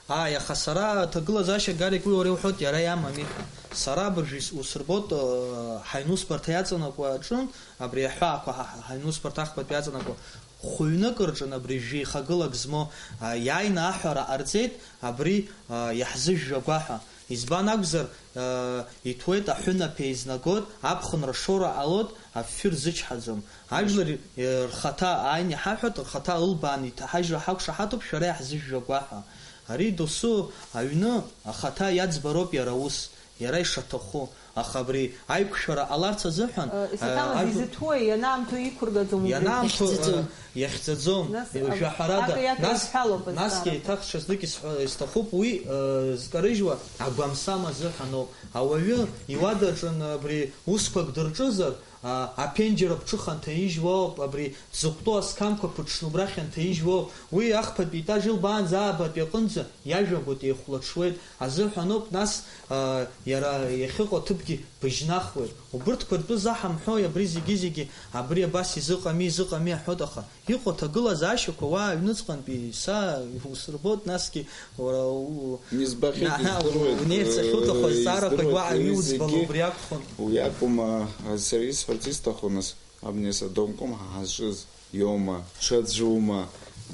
Ааи, аха сара аҭагылазаашьа, Гарик, уи уара иуҳәоит, иара иамами ҳәа. Сара абыржәы ис-, усырбот, а, ҳаҩнусбарҭа иаҵанакуа аҿын, абри аҳәаақәа ҳа-, ҳа-, ҳаҩнусбарҭа ахԥатәи иаҵанакуа хәҩнык рҿын абри жәеихагылак змоу, а, иааины аҳәара ҟарҵеит, абри, а, иаҳзыжәжәа агәаҳәа. Избан акәзар, а, иҭәуеит, аҳәынаԥ еизнагоит, аԥхынра шоура ҟалоит, афҩы рзычҳаӡом. Ажәлар, э, рхаҭа ааины иҳаҳәоит, рхаҭа ылбааны иҭаҳажьра ҳақәшаҳаҭуп, шәара иаҳзыжәжәа агәаҳәа. Ари досу аҩны ахаҭа иаӡбароуп иара аус. Иара ишаҭаху, аха абри аиқәшәара ҟаларц азыҳәан, Э, исаҭамыз, э, ажәа- изыҭуеи, ианаамҭоу иқәыргаӡом убри? Ианаамҭоу, Иахьӡаӡом. э, иахьӡаӡом. Нас, э, Жәаҳәарада, ак-, иака нас, изҳәалоуп насгьы азҵаара. Еиҭах ҽазнык исҳәо-, исҭахуп, уи, э, зкарыжьуа агәамсам азыҳәаноуп. Ауаҩы иуадаҿын абри усқәак дырҿызар, а, аԥенџьыр аԥҽыха анҭаижьуа ауп, абри дзықәтәоу асқамқәа ԥыҽны убрахь анҭаижьуа ауп. Уи ахԥатәи етаж илбаанӡа аабатәи аҟынӡа иажәагәатә еихәлаҽуеит. Азыҳәаноуп, нас, а, иара иахьыҟоу аҭыԥгьы быжьнахуеит. Убырҭқәа ртәы заҳамҳәои абри зегьы-зегьы, абри абас изыҟами, изыҟами аҳәоит, аха иҟоу аҭагылазаашьақәа уа аҩныҵҟантәи са усырбот, насгьы уара у-, Избахьеит, на-, на-, издыруеит, унеирц ахьуҭаху э, азҵаарақәагь уаҟа издыруеит, уи иуӡбало зегьы убри акәхон. Уи акәым, а, сара исҳәарц исҭаху, нас, абни аса домком ҳа ҳазҿыз. Иоума, ҽаӡәума,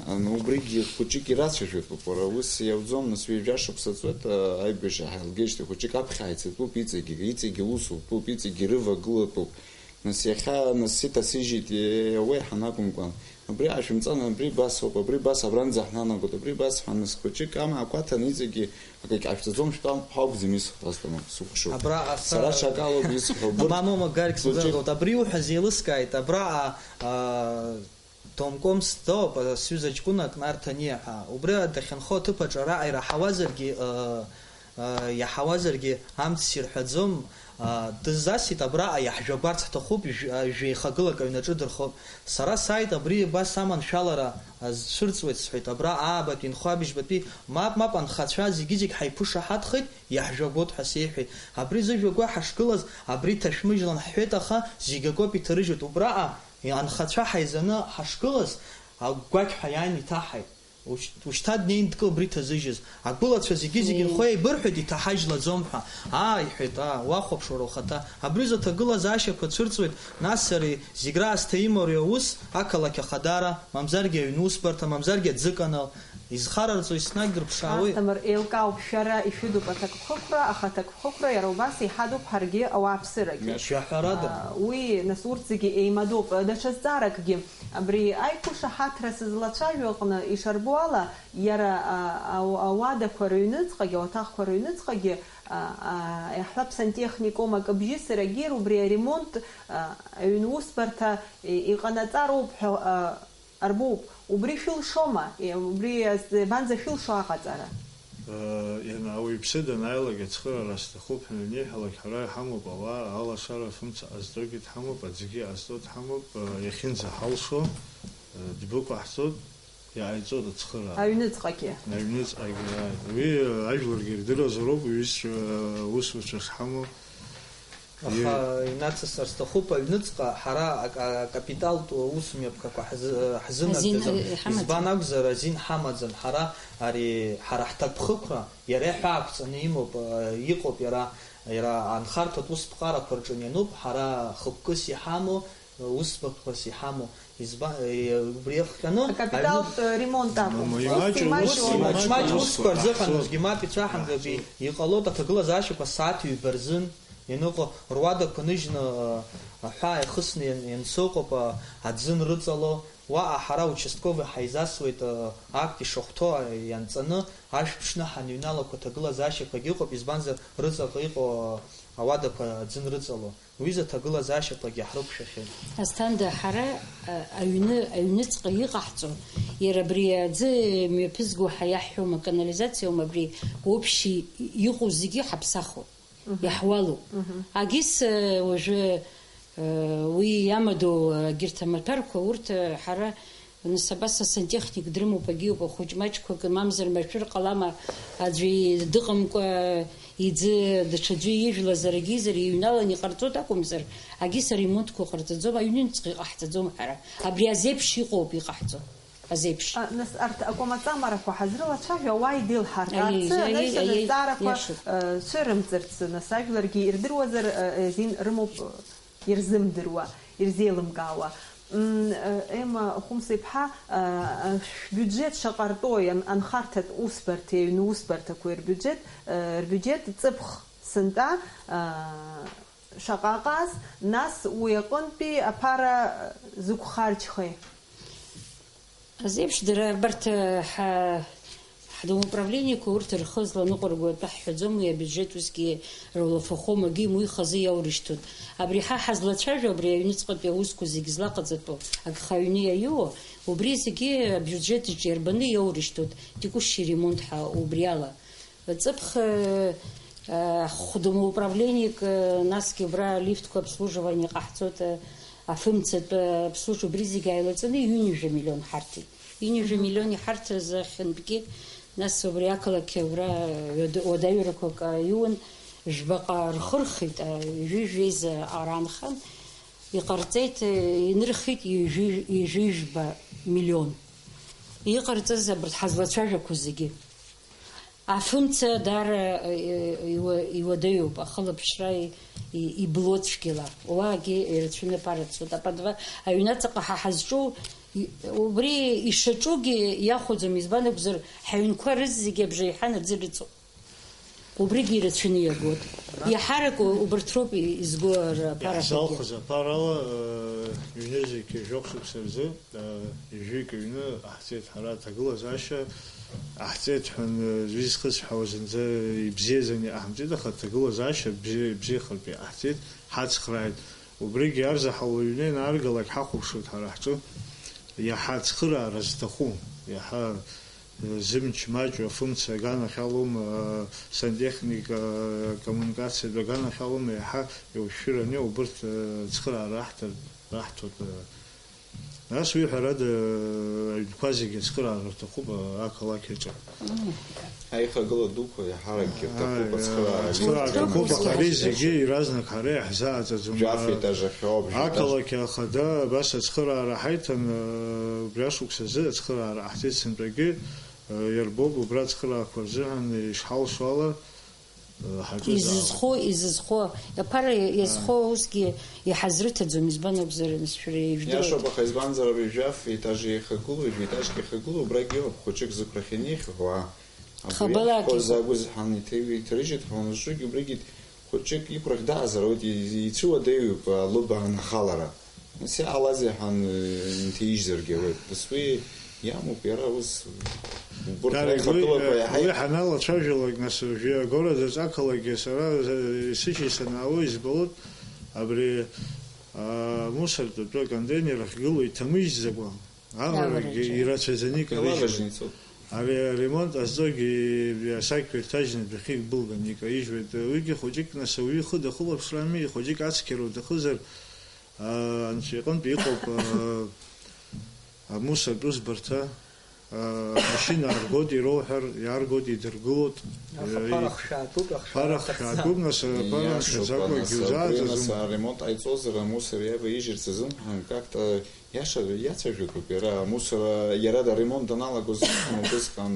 ан-, убригьы хәыҷык ирацәажәатәуп, уара, ус иауӡом, нас, ҩажәа шықәса ҵуеит, а, аибашьра ҳаилгеижьҭеи хәыҷык аԥхьа ааицатәуп, иҵегьы, иҵегьы усутәуп, иҵегьы рывагылатәуп. Нас иахьа, нас, иҭасыжьит, е-, уеиҳан акәымкәан. Абри аашәымҵан, абри басоуп, абри бас абранӡа ҳнанагоит, абри бас ҳәа, нас, хәыҷык амаақәа аҭаны иҵегьы Акагь ҟашәҵаӡом, шәтәа, ҳаугӡами, схазтәым, сыхәшоуп. Абра аса- Сара ҽакалоуп исҳәо, бырҭ Мамома, Гарик, хәыҷык сбзазгоуп. Абри иуҳәаз еилыскааит, абраҟа, а, домком сдоуп, а, сҩыза ҷкәынак Нарҭ Аниа ҳәа. Убри дахьынхо аҭыԥаҿ араҟа ираҳауазаргьы, а, а, иаҳауазаргьы амц сирҳәаӡом, а, дыззасит, абраҟа иаҳжәагәарц ҳҭахуп, жәа-, а, жәеихагылак аҩнаҿы дырхоуп. Сара сааит, абри абас аманшәалара азцәырҵуеит, сҳәеит, абра аабатәи, нхо абыжьбатәи, мап, мап, анхацәа зегьы-зегь ҳаиԥышаҳаҭхеит, иаҳжәагәоит ҳәа сеиҳәеит. Абри зыжәҩа агәы ҳашгылаз, абри ҭашәмыжьлан ҳҳәеит, аха зегь акоуп иҭарыжьуеит. Убраҟа анхацәа ҳаизаны ҳашгылаз, агәгәақь ҳәа иааины иҭаҳаит. Ушь-, ушьҭа днеин дкы абри ҭазыжьыз. Агәылацәа зегьы-зегьы Ии. нхо еибырҳәеит, иҭаҳажьлаӡом ҳәа. Аа, иҳәеит, аа, уахәаԥш уара ухаҭа. Абри рзы аҭагылазаашьақәа цәырҵуеит, нас ари зегь раасҭа имоу ари аус, ақалақь ахадара, мамзаргьы аҩнусбарҭа, мамзаргьы аӡыканал. Изхарарҵо еснагь дырԥшаауеит. Асҭамыр, еилкаауп, шәара ишәыдуп аҭакԥхықәра, аха аҭакԥхықәра иара убас иҳадуп ҳаргьы ауааԥсырагьы. Шәаҳәарада. Аа, уи, нас, урҭ зегьы еимадоуп. Даҽа зҵааракгьы. Абри аиқәышаҳаҭра сызлацәажәо аҟны ишарбо ала, иара, а, ау-, ауадақәа рыҩныҵҟагьы, ауаҭахқәа рыҩныҵҟагьы, а, а, иаҳҳәап, сантехникум акы бжьысыр, егьир убри аремонт, а, аҩн усбарҭа и-, иҟанаҵароуп ҳәа, а, арбоуп. Убри шәылшома? Е, убри аз-, банӡа шәылшо аҟаҵара? Э, иана ауаҩԥсы данааилак ацхыраара сҭахуп ҳәа аниҳәалак, ҳара иҳамоуп ауаа, алашара фымца ҟазҵогьы дҳамоуп, аӡгьы ҟазҵо дҳамоуп, э, иахьынӡаҳалшо, э, дбыкәаҳҵоит, иааиҵоит ацхыраара. Аҩныҵҟагьы? Аҩныҵҟагьы, ааи. Уи, э, ажәларгьы ирдыруазароуп, уҩызцәа, э, усуцәа шҳамоу. Аха Е- инацысҵар сҭахуп, аҩныҵҟа ҳара ак-, акапиталтә усмҩаԥгақәа ҳзы-, ҳзынагӡаӡом. Азин, э, ҳамаӡам. Избан акәзар, азин ҳамаӡам. Ҳара ари, ҳара ҳҭакԥхықәра, иара иҳәаақәҵаны имоуп, э, иҟоуп иара, иара анхарҭатә ус ԥҟарақәа рҿы иануп, ҳара хықәкыс иҳамоу, э, усмҩаԥгас иҳамоу. Изба-, э, убри иахҟьаны Акапиталтә аҩны ремонт акәым. М-, Ус имаҷу-, имаҷу-, ус имаҷу имаҷу усқәа усқәа рзыҳәан, рзыҳәан. Усгьы мап ицәаҳамгатәи иҟалоит, аҭагылазаашьақәа сааҭ ҩба рзын. Ианыҟоу руадақәа ныжьны, аҳәаа ихысны иан-, иансоуҟоуп, аӡын рыҵало, уаҟа ҳара участковый ҳаизасуеит, акт ишахәҭоу ианҵаны, ашә ԥшны ҳаныҩналақәо аҭагылазаашьақәагьы ыҟоуп, избанзар, рыҵаҟа иҟоу Ауадақәа аӡы нрыҵало, уи изы аҭагылазаашьақәагьы ҳрықәшәахьеит. Асҭанда, ҳара, а, аҩны, аҩныҵҟа иҟаҳҵо, иара абри аӡы мҩаԥызго ҳәа иаҳҳәом, аканализациа аума абри, общий иҟоу зегьы ҳаԥсахуп, Мгм. иаҳуалуп. Мгм. Агьыс, э, уажәы, э, уи иамадоу, э, егьырҭ амаҭәарқәа, урҭ, э, ҳара Нас абас асантехник дрымоуп, агьиуп, ахәыҷ маҷқәак, мамзар машәыр ҟалама, аӡәы и-, дыҟамкәа, иӡы, даҽаӡәы ижәлазар, агьизар, иҩналан иҟарҵоит акәымзар, агьыс аремонтқәа ҟарҵаӡом, аҩнынҵҟа иҟаҳҵаӡом ҳара. Абри азеиԥш иҟоуп иҟаҳҵо. Азеиԥш. А, нас арҭ акәамаҵамарақәа ҳазрылацәажәо ауаа идеилҳарҭарц, Аиеи, анаҩсан аиеи, аиеи, азҵаарақәа, иашоуп. э, цәырымҵырц, нас ажәларгьы ирдыруазар, э, азин рымоуп, э, ирзымдыруа, ирзеилымкаауа. М, э, Ема Хәымса-иԥҳа, э, э, шәбиуџьет шаҟа артәои ан-, анхарҭатә усбарҭеи аҩны усбарҭақәеи рбиуџьет, э, рбиуџьет ҵыԥх сынтәа, э, шаҟа ыҟаз, нас уи аҟынтәи аԥара, э, зықәхарџьхеи? Азеиԥш дара, абарҭ, ҳа, ҳдомоуправлениеқәа урҭ рхы зланыҟәырго атәы ҳҳәаӡом, уи абиуџьет усгьы рулафахом, агьи имуихазы иаурышьҭуеит. Абри ҳа ҳазлацәажәо, абри аҩныҵҟатәи аусқәа зегь злаҟаҵатәу агха аҩны иаиуо, убри зегьы абиуџьет иҿиарбаны иаурышьҭуеит, текущий ремонт ҳәа убри ала. Ҵыԥх, э, э, хдомоуправлениек, э, насгьы убра алифтқәа обслуживание ҟаҳҵоит, э, афымцатә, э, обслуживание, убри зегьы ааилаҵаны ҩынҩажәа миллион ҳарҭеит. Ҩынҩажәа Мгм. миллион иҳарҭаз ахьынтәгьы, нас убри ақалақь убра, э, уада-, уадаҩрақәак ааиуан, жәбаҟа рхырхит, э, ҩажәи жәеиза ара анхан, иҟарҵеит, э, инырхит ҩажәи, ҩажәи жәба миллион. Иҟарҵаз абарҭ ҳазлацәажәақәо зегьы. Афымца даара, э, иуа-, иуадаҩуп, ахылаԥшра и-, и-, ибло цәгьала. Уаагьы ирацәаны аԥара цоит. Аподва-, аҩнаҵаҟа ҳа ҳазҿу, и-, убри ишаҿугьы иахәаӡом, избан акәзар, ҳаҩнқәа рызегьы абжеиҳан аӡы рыҵоуп. Убригьы ирацәаны иагоит. Иаҳарак у-, убарҭ роуп и-, изго р-, аԥарақәагьы. Иаҳзалхыз аԥарала, э, ҩнызқьи жәохә шықәса рзы Ҩажәик аҩны ҟаҳҵеит ҳара аҭагылазаашьа, ҟаҳҵеит ҳәа, зҩа зхысҳәаауа зынӡа ибзиаӡаны иҟаҳамҵеит, аха аҭагылазаашьа бзиа-, бзиахартә иҟаҳҵеит, ҳацхрааит. Убригьы арзаҳал уҩны ианааргалак ҳахәаԥшуеит ҳара ҳҿы, иаҳа ацхыраара зҭаху, иаҳа, э, зымч маҷу, афымца аганахь алоума, э, сантехник, э, коммуникациатә аганахь алоума, иаҳа иушәшәыраны убырҭ, э, ацхыраара раҳҭар-, раҳҭоит, э, Нас уи, ҳәарада, аҩнқәа зегьы ацхыраара рҭахуп ақалақь аҿы. Аихагыла дуқәа иаҳаракгьы рҭахуп Ааи, ацхыраара. Ацхыраара рҭахуп, аха ари зегьы иаразнак ҳара иаҳзааӡаӡом. Жәаф етаж ахьоуп, жәеитаж. Ақалақь ахада абас ацхыраара ҳаиҭан, убри ашықәс азы ацхыраара ҟаҳҵеит сынтәагьы, иарбоуп убра ацхыраарақәа рзыҳәан ишҳалшо ала, Ҳаҿызаауеит. Изызхо, изызхо, аԥара иазхо усгьы иҳазрыҭаӡом, избан акәзар, нас шәара ижәдыруеит. Иашоуп, аха избанзар, абри жәаф етаж еихагылоу, жәеитажк еихагылоу, убрагь ыҟоуп, хәыҷык зықәрахьаны ихьуа. Хабалак иҟоуп. Хәы заагәыз ҳан иҭеиҩ-, иҭарыжьит ҳәа уаназҿугьы, убригьы хәыҷык иқәрахь даазар ауеит, и-, ицәыуадаҩуп, а, лыба анахалара. Нас иҟалазеи ҳәа ан-, инҭеижьзаргьы ауеит. Нас уи иамоуп иара ус, убурҭ Дарик, уи, аихагылақәа уи иаҳа ҳаналацәажәалак, нас, уажәы агора заҵа ақалақьгьы сара, э, исышьи санаауа избалоит, абри, а, мусортә атәы аконтейнер ахьгылоу иҭамыжьӡакәа, аварагьы Аварагьы. Ирацәаӡаны икарыжьуеит. Илаважны ицоит. Ари аремонт ҟазҵогьы асакьқәа ирҭажьны адәахьы ибылганы икаижьуеит. Уигьы хәыҷык, нас, ауаҩы ихы дахылаԥшрами, хәыҷык ацқьара уҭахызар, Аа, анцәа иҟынтә иҟоуп, аа, амус атәы збарҭа, аа, амашьына ааргоит ироуҳәар, иааргоит, идыргылоит. Аха Иа-, ԥара хшәаатәуп, ахшәара Ԥара аҭахӡам. Хшәаатәуп, нас, ԥара Иашоуп, мшәаӡакәа нас, акгьы абри, нас, узааӡаӡом. Аремонт ҟаиҵозар, амусор иаба ижьырц азын, ҳәа, как-то иаша иацәажәатәуп иара, амусор, иара аремонт даналагоз, усҟан, убысҟан,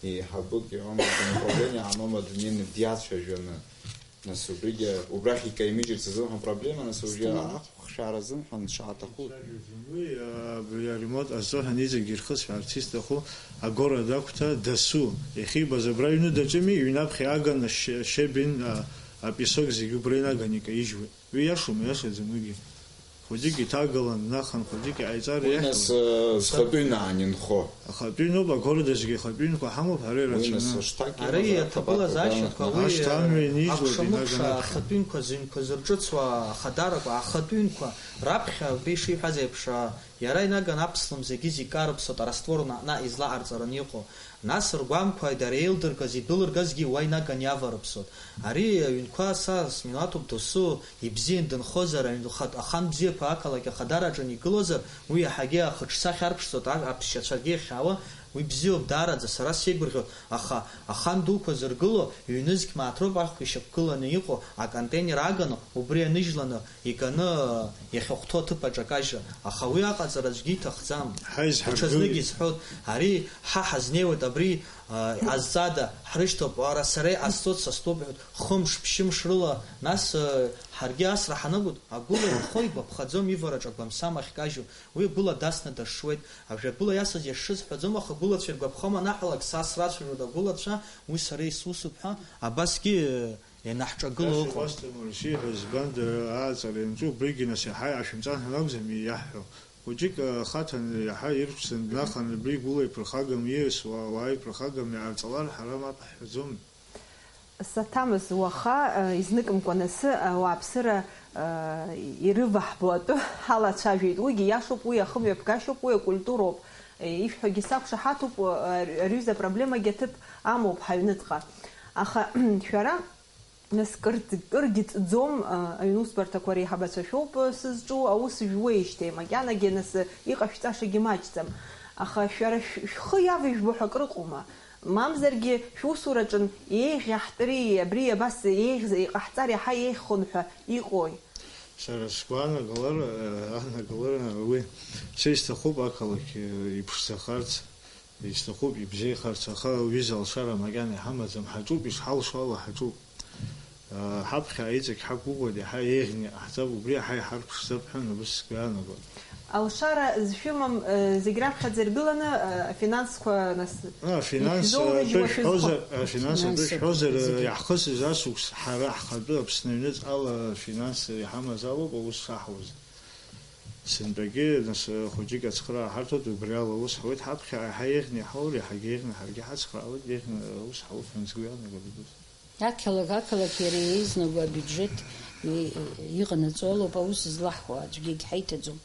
еиҳабык иҟамызт, управление аҟны днеины диацәажәаны. Нас убригьы, убрахь икаимыжьырц азыҳәан проблема, нас убригьы Стаманы. Ахәшаара азыҳәан дшаҭаху. Уи, а, абри аремонт азыҳәан иҵегьы ирхысҳәаарц исҭаху, агора дагәҭа, дасу, иахьибаз абра аҩны даҿыми, иҩнаԥхьа иааганы ш-, шебен, а, апесок зегьы убра инаганы икаижьуеит. Уи иашоума, иашаӡам уигьы? Хәыҷык иҭагалан, нахан хәыҷык иҟаиҵар Уи нас, иахьуеи? э, зхатәы ҩны аанынхо. Ахатәы ҩноуп, агорода зегьы ахатәы ҩнқәа ҳамоуп, ҳара Уи нас ирацәаны. Ари аҭагылазаашьақәа, уи, Ашҭа амҩа инижьлоит, акәша-мыкәша, инаган аԥхьа. Ахатәы ҩнқәа, зыҩнқәа зырҿыцуа, ахадарақәа, ахатәы ҩнқәа раԥхьа, абри ишиҳәаз еиԥш, а, иара инаган аԥслымӡ егьи зегь карыԥсоит, араствор наҟ-наҟ излаҟарҵараны иҟоу. Нас ргәамқәа дара еилдыргаз, идәылыргазгьы уа инаган иаварыԥсоит. Ари аҩнқәа са смилаҭуп досу, ибзиан дынхозар, аҩнхатә ахан бзиақәа ақалақь ахадараҿы аникылозар, уи иаҳагьы ахаҿсахьа арԥшӡоит, а-, аԥсшьацәагьы иахьаауа, уи бзиоуп даараӡа, сара сеигәырӷьоит, аха ахан дуқәа зыргыло, ҩнызқь мааҭ роуп ахәшә ишьақәгыланы иҟоу, аконтейнер аганы, убри аныжьланы, иганы иахьахәҭоу аҭыԥ аҿы акажьра, аха уи аҟаҵара аӡәгьы иҭахӡам. Ҳаи, зҳаргылеи. Даҽазнык исҳәоит, ари ҳа ҳазнеиуеит, абри, а, ҟазҵада, ҳрышьҭоуп, ара сара иҟасҵоит, са стәоуп ҳәа, хымш, ԥшьымш рыла, нас, а, ҳаргьы асра ҳаныгәд, агәыла инхо игәаԥхаӡом ивараҿ агәамсам ахькажьу, уи агәыла дасны дашшуеит, ажәа агәыла иасыз иашшыз ҳәаӡом, аха агәылацәа иргәаԥхом анаҳәалак, са срацәажәоит агәылацәа, уи сара исусуп ҳәа, абасгьы, Ианаҳҿагыло Иашоуп, ыҟоуп. Асҭамыр, ишиҳәаз, избан, дара ааҵара ианҿу, убригьы нас иаҳа ашәымҵан ҳәа акәӡами иаҳҳәо? Хәыҷык, э, хаҭаны иаҳа ирԥшӡаны днаханы, абри игәыла иԥырхагам, ииасуа ауаа иԥырхагам иаарҵалар, ҳара мап ҳҳәаӡом. Саҭамыз, уаха, э, изныкымкәан асы, э, ауааԥсыра, э, ирываҳбо атәы ҳалацәажәеит. Уигьы иашоуп, уи ахымҩаԥгашьоуп, уи акультуроуп. Э, ишәҳәогьы сақәшаҳаҭуп, э, ари-, ари аҩыза апроблемагьы аҭыԥ амоуп ҳаҩныҵҟа. Аха, шәара Нас кырӡ-, кыргьы ҵӡом, а, аҩнусбарҭақәа реиҳабацәа шәоуп, а, сызҿу, аус жәуеижьҭеи, макьанагьы, нас, а, иҟашәҵашагьы маҷӡам. Аха шәара шә-, шәхы иавыжәбо ҳәа акрыҟоума? Мамзаргьы шәусураҿын еиӷьаҳтәри, абри абас еиӷьз-, иҟаҳҵар иаҳа еиӷьхон ҳәа иҟои? Сара сгәаанагалара, а, анагалара уи, са исҭахуп ақалақь, а, иԥшӡахарц. Исҭахуп ибзиахарц, аха уҩыза алшара макьана иҳамаӡам, ҳаҿуп, ишҳалшо ала ҳаҿуп. Ҳаԥхьа иҵегь ҳақәгәыӷуеит, иаҳа еиӷьны иҟаҳҵап, убри иаҳа иҳарԥшӡап ҳәа ус сгәы иаанагоит. Алшара зшәымам, зегь раԥхьаӡа иргыланы, афинансқәа, нас, Афинанс ишәзоурыжьуа атәы шәызхәа- шәҳәозар, афинанс атәы Финанс шәҳәозар, атәы зегь. Иаҳхысыз асукс ҳара ҳхатәы Аԥсны аҩныҵҟала афинанс иҳамаз алоуп аус шаҳуаз. Сынтәагьы, нас, хәыҷык ацхыраа ҳарҭоит, убри ала аус ҳауеит, ҳаԥхьа иаҳа еиӷьны иҳаур, иаҳагьы еиӷьны ҳаргьы ҳацхраауеит, еиӷьны аус ҳауп ҳәа сгәы иаанагоит. Ақалақь, ақалақь иара еизнаго абиуџьеҭ и-, иҟанаҵо алоуп аус злаҳхуа, аӡәгьы егьҳаиҭаӡом.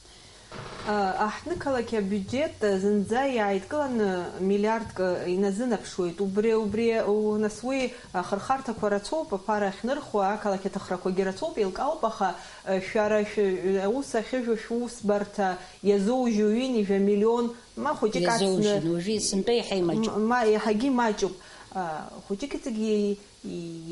А, аҳҭнықалақь абиуџьеҭ зынӡа иааидкыланы миллиардк иназынаԥшуеит. Убри, убри, у-, нас уи ахырхарҭақәа рацәоуп, аԥара ахьнырхуа, ақалақь аҭахрақәагьы рацәоуп, еилкаауп, аха Шәара шәы-, аус ахьыжәу шәусбарҭа иазоужьу ҩынҩажәа миллион, ма хәыҷык ацны, Иазоужьын, уажәы сынтәа иаҳа имаҷуп. М-, ма иаҳагьы имаҷуп. А, хәыҷык иҵегьы и-,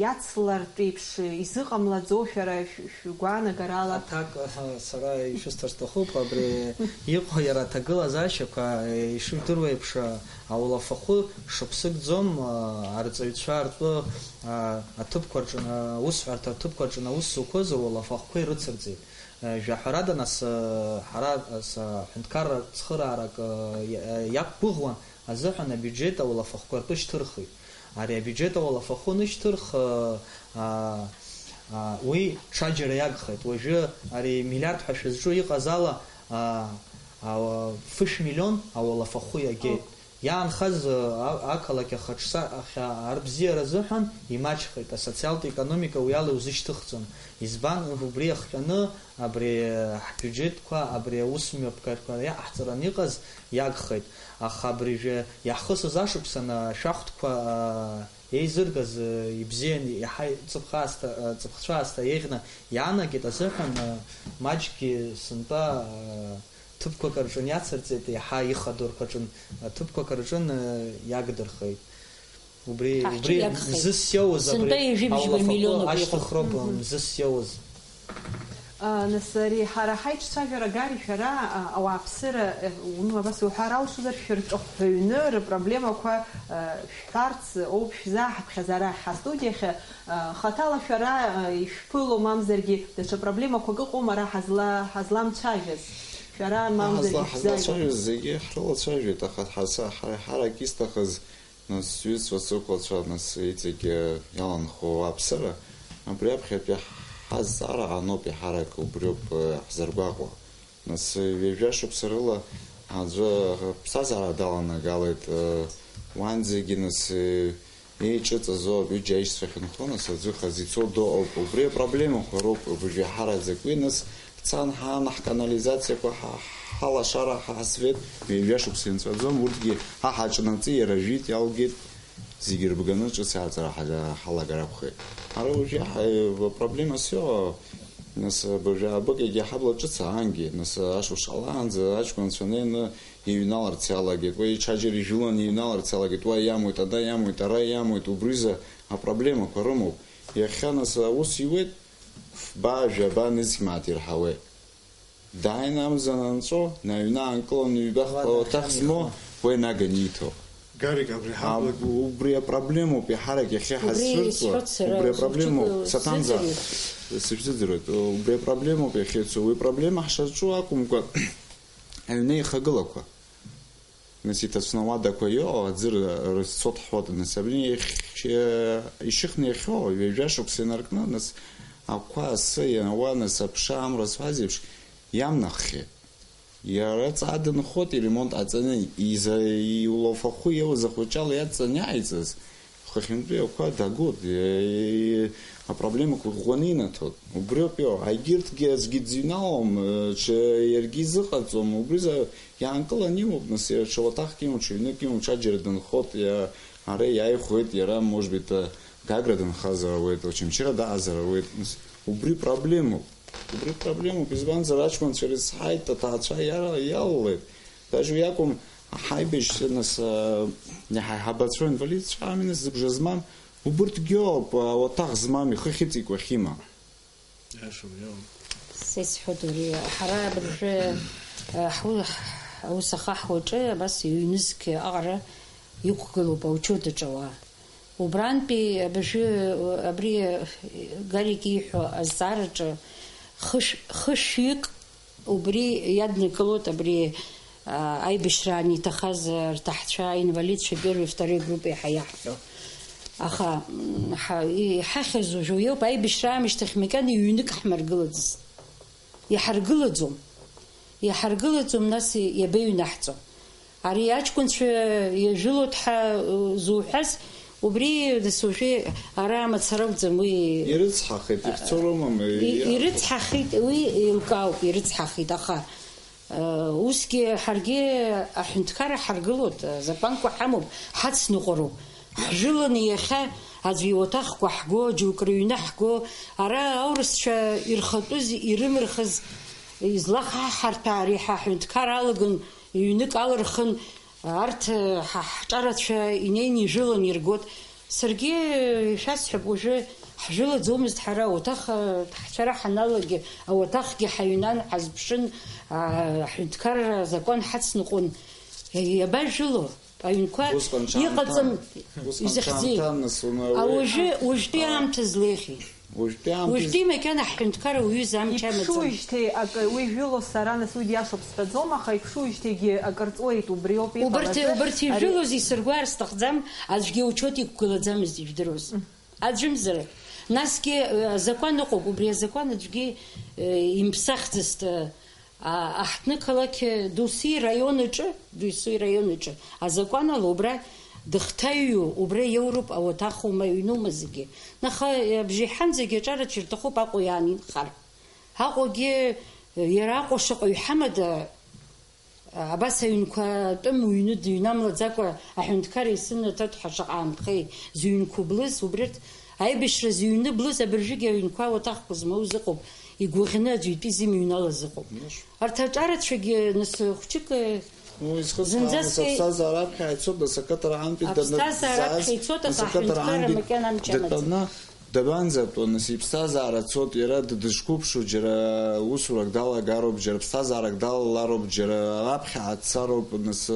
иацлартә еиԥш изыҟамлаӡо шәара шә-, шәгәаанагарала? Аҭак, аҳа, сара ишәысҭар сҭахуп, абри иҟоу иара аҭагылазаашьақәа, е, ишыжәдыруа еиԥш, а, ауалафахәы шықәсыкӡом, а, арҵаҩцәа ртәы, а, аҭыԥқәа рҿы, аусҳәарҭа аҭыԥқәа рҿы аус зуқәаз ауалафахәқәа ирыцырҵеит. Жәаҳәарада, нас, ҳара, ҳәынҭқарра цхыраарак иақәгәыӷуан азыҳәан абиуџьет ауалафахәқәа ртәы шьҭырхит. Ари абиуџьет ауалафахәы анышьҭырх, уи ҽаџьара иагхеит. Уажәы ари миллиард ҳәа шәызҿу иҟаз ала, фышә миллион ауалафахәы иагеит. Иаанхаз, а-, ақалақь ахаҿсахьа арбзиара азыҳәан имаҷхеит, асоциалтә економика уи ала иузышьҭыхӡом. Избан, убри иахҟьаны, абри, ҳбиуџьетқәа, абри аусмҩаԥгатәқәа иаҟаҳҵараны иҟаз иагхеит. Аха абри жәа-, иаҳхысыз ашықәсан ашәахтәқәа, а, еизыргаз, а, ибзиан, иаҳа ҵыԥх аасҭа, а, ҵыԥхцәа аасҭа еиӷьны иаанагеит азыҳәан, а, маҷкгьы сынтәа, а, Ҭыԥқәак рҿы иацырҵеит, иаҳа ихадоу рқәа рҿы, ҭыԥқәак рҿы иагдырхеит. Убри, Ҳахьча убри иагхеит. Мзызс иоуз абри Сынтәа ҩажәи бжьба ауалафахәы миллионуп иҟоуп. Ашьҭыхроуп, Мгм. Мзызс иоуз. А, нас ари ҳара ҳаиҿцәажәара, Гари, шәара, а, ауааԥсыра, э, ну, абас уҳәар алшозар, шәырҿахәҳәаҩны рыпроблемақәа, э, шәҳәарц ауп шәзааҳаԥхьаз арахь ҳастудиахь, э, хаҭала шәара, э, ишәԥыло, мамзаргьы даҽа проблемақәак ыҟоума ара ҳазла-, ҳазламцәажәаз? Шәара, мамзаргьы Ҳазла-, шәзааигәа. Ҳазлацәажәоз зегьы ҳрылацәажәеит, аха ҳаса-, ҳара ҳарак исҭахыз, нас, сҩызцәа, сықәлацәа, нас, иҵегь, э, иаланхо ауааԥсыра, абри аԥхьатәи ҳ-, Ҳазҵаара ҟаноуп, иаҳарак убриоуп, э, ҳзыргәаҟуа. Нас, э, ҩажәа шықәса рыла аӡәы аԥсҭазаара даланагалеит, э, уанӡагьы, нас, э, еиҿыҵазоуп, ҩыџьа аишьцәа ахьынхо, нас, аӡәы хазы ицо доуп. Убри апроблемақәа роуп, убри иаҳараӡак. Уи, нас, ҳцан ҳаан, ҳканализациақәа, ҳа-, ҳалашара, ҳасвет, ҩажәа шықәса инҵәаӡом, урҭгьы ҳа ҳаҿнаҵы, иара жәит иалгеит. Зегьы рбганы ҿыц ааҵара ҳа-, ҳалагар акәхеит. Ара уажәы иаҳа-, проблема сиоу, нас, абыржәы абыкагьы ҳабла ҿыц аангьы, нас, ашықәс ҟалаанӡа аҷкәынцәа неины иҩналарц иалагеит, уа иҽаџьара ижәыланы иҩналарц иалагеит, уа иамуит, ада иамуит, ара иамуит, убризы апроблемақәа рымоуп. Иахьа, нас, аус иуеит, фба, жәаба нызқь мааҭ ирҳауеит. Дааины амза ананҵәо, наҩны аанкыланы ҩба-хԥа Ладно, уаҭах ахьамихуа. Змоу, уи наганы иҭо. Гарик, абри А, ҳаблагь убри апроблемоуп, иаҳарак иахьа Убри ҳазцәырҵуа, исҳәоит сара, убри аԥроблемоуп, зурчык саҭамзар, сзыӡырҩуеит. Сышәзыӡырҩуеит, убри апроблемоуп иахьа ицо, уи проблема ҳшаҿу акәымкәа, аҩны ихагылақәа. Нас иҭацәны ауадақәа иоуа аӡы рызцо дҳәоит, нас абни иахь-, ишьыхны иахьоу ҩажәа шықәса инаркны, нас ақәа асы ианауа, нас аԥша амра зҳәаз еиԥш, иамнаххьеит. Иара ҵаа дынхоит, иремонт ҟаҵаны, иза-, иулофахәы иоуз ахәыҷала иадҵан иааиҵаз, хыхьынтәи ақәа дагоит, и-, и-, апроблемақәа ӷәӷәаны инаҭоит. Убриоуп иоу. Егьырҭгьы аӡәгьы дзыҩналом, ҽа-, иаргьы изыҟаҵом. Убри за-, иаанкыланы имоуп, нас, иара ҽа уаҭахк имоу, ҽа ҩнык имоу, ҽаџьара дынхоит, иа-, ара иааихәеит, иара, может быть, Гагра дынхазар ауеит, Очамчыра даҟазар ауеит. Нас, убри проблемоуп. Убри проблемоуп, избанзар, аҷкәынцәа ирыцҳаит, аҭаацәа иара-, иалалеит. Даже уи акәым, ҳаибашьцәа, нас, а, иаҳа-, ҳабацәа инвалидцәа ами, нас, зыбжа змам, убырҭгьы ауп, а, уаҭах змам, ихы ахьыҵикуа ахьимам. Иашоуп, иоуп. Са исҳәоит уи, ҳара абыржәы, а, ҳу-, ҳ-, аус ахаҳуаҿы абас ҩнызқь аҟара иқәгылоуп аучет аҿы ауаа. Убрантәи абыржәы, абри Гарик ииҳәо азҵаараҿы хышә-, хышәҩык убри иаднакылоит, абри, а, аибашьра аниҭахаз рҭаҳцәа, аинвалидцәа первой, второй группа иаҳа иаҳҳәо. Аха, м, ҳа-, иҳахьыз уажәы уиоуп, аибашьра аамышьҭахь макьана ҩнык ҳмыргылаӡацт. Иҳаргылаӡом. Иҳаргылаӡом, нас и-, иабеиҩнаҳҵо? Ари аҷкәынцәа иажәылоит ҳәа, э, зуҳәаз, убри, нас, уажәы ара амацара акәӡам, уи Ирыцҳахеит, ихьцо рымам, и-, иаҳ- ирыцҳахеит, уи еилкаауп, ирыцҳахеит, аха, э, усгьы ҳаргьы аҳәынҭқарра ҳаргылоит, азакәанқәа ҳамоуп, ҳацныҟәароуп. Ҳжәыланы иахьа аӡәы иуаҭахқәа ҳго, џьоук рыҩны ҳго, ара аурысцәа ирхатәыз, ирымырхыз, излахаҳарҭәаа ари ҳа ҳҳәынҭқар алаган ҩнык алырхын, арҭ, ҳа ҳҿарацәа инеины ижәыланы иргот. Саргьы ишәасҳәап, уажәы ҳжәылаӡомызт ҳара, ауаҭах, ҳцәара ҳаналага, ауаҭахгьы ҳаҩнан, ҳазԥшын, а, аҳәынҭқарра азакәан ҳацныҟәон. Иабажәыло? Аҩнқәа Усҟан ҽаамҭан. Иҟаҵам, Усҟан изыхьӡи? Ҽаамҭан, нас, уна-, уи Ауажәы, уажәтәи А. аамҭа злеихьеи? Уажәтәи аамҭа Уажәтәи макьана ҳҳәынҭқарра уаҩы замч амаӡам. Иԥшуижьҭеи акы, уи жәыло сара, нас, уи диашоуп сҳәаӡом, аха иԥшуижьҭеи акыр ҵуеит, убриоуп Убарҭ, иҟалаз. убарҭ Ари ижәылоз исыргәаар сҭахӡам, аӡәгьы аучет иқәгылаӡамызт, ижәдыруаз. Аӡәымзар. Насгьы, э, азакәан ыҟоуп, убри азакәан аӡәгьы, э, имԥсахӡацт, э, А, аҳҭнықалақь Дусу раион аҿы, Дусу раион аҿы, азакәан ала убра дыхҭаҩу, убра иоуроуп ауаҭах ума, аҩнума зегьы. Аха, а, абжеиҳанӡагьы аҿарацәа ирҭахуп Аҟәа иаанхар. Аҟәагьы, а, иара Аҟәа шаҟаҩ ҳамада, а, абас аҩнқәа атәым ҩны дыҩнамлаӡакәа аҳәынҭқар исынаҭоит ҳәа шаҟа аанхеи, зыҩнқәа блыз, убрырҭ аибашьра зыҩны блыз абыржәгьы аҩнқәа ауаҭахқәа змоуз ыҟоуп. Игәаӷьны аӡәы итәы изымыҩналаз ыҟоуп. Арҭ аҿарацәагьы, нас, хәҷык, Ну, изхысҳәаамыз зынӡаск аԥсҭазаара аԥхьа ицоит, нас, ақыҭа раантәи даны аԥсҭазаара дцаз, аԥхьа ицоит, нас, аха ақыҭа аҳәынҭқарра раантәи макьана амч амаӡам. Дтәаны дабанӡатәу, нас, иԥсҭазаара цоит, иара д-, дышқәыԥшу, џьара усурак далагароуп, џьара ԥсҭазаарак далалароуп, џьара аԥхьа дцароуп, нас,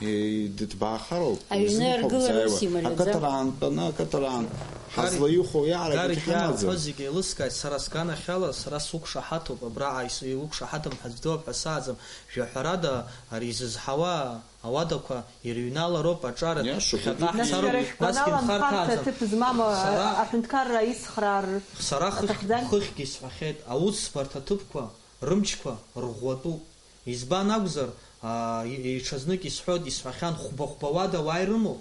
и-, дыҭбаахароуп. Аҩны Изымхәа аргылара ус бзааиуа. Имариаӡам. Ақыҭа раантәаны, ақыҭа раан-, Ҳазлаҩыхәо иаарагагь Гарик ҳамаӡам. Иаауҳәо зегьы еилыскааит, сара сганахьала, сара суқәшаҳаҭуп, абраҟа ис-, иуқәшаҳаҭым ҳәа аӡә дыҟоуп ҳәа сааӡам, жәаҳәарада, ари изызҳауа ауадақәа ирыҩналароуп, аҿар Иашоуп, ԥхьаҟа убри ҳцароуп, Нас шәара насгьы шәгәанала нхарҭа нхарҭа аӡам. Ҭыԥ змам, Сара аҳәынҭқарра исхраар Сара хыхь-, аҭахӡами? Хыхьгьы исҳәахьеит, аусбарҭа ҭыԥқәа рымчқәа рӷәӷәатәуп. Избан акәзар, аа, и-, иҽазнык исҳәоит, исҳәахьан, хәба-хәба уада уаа ирымоуп.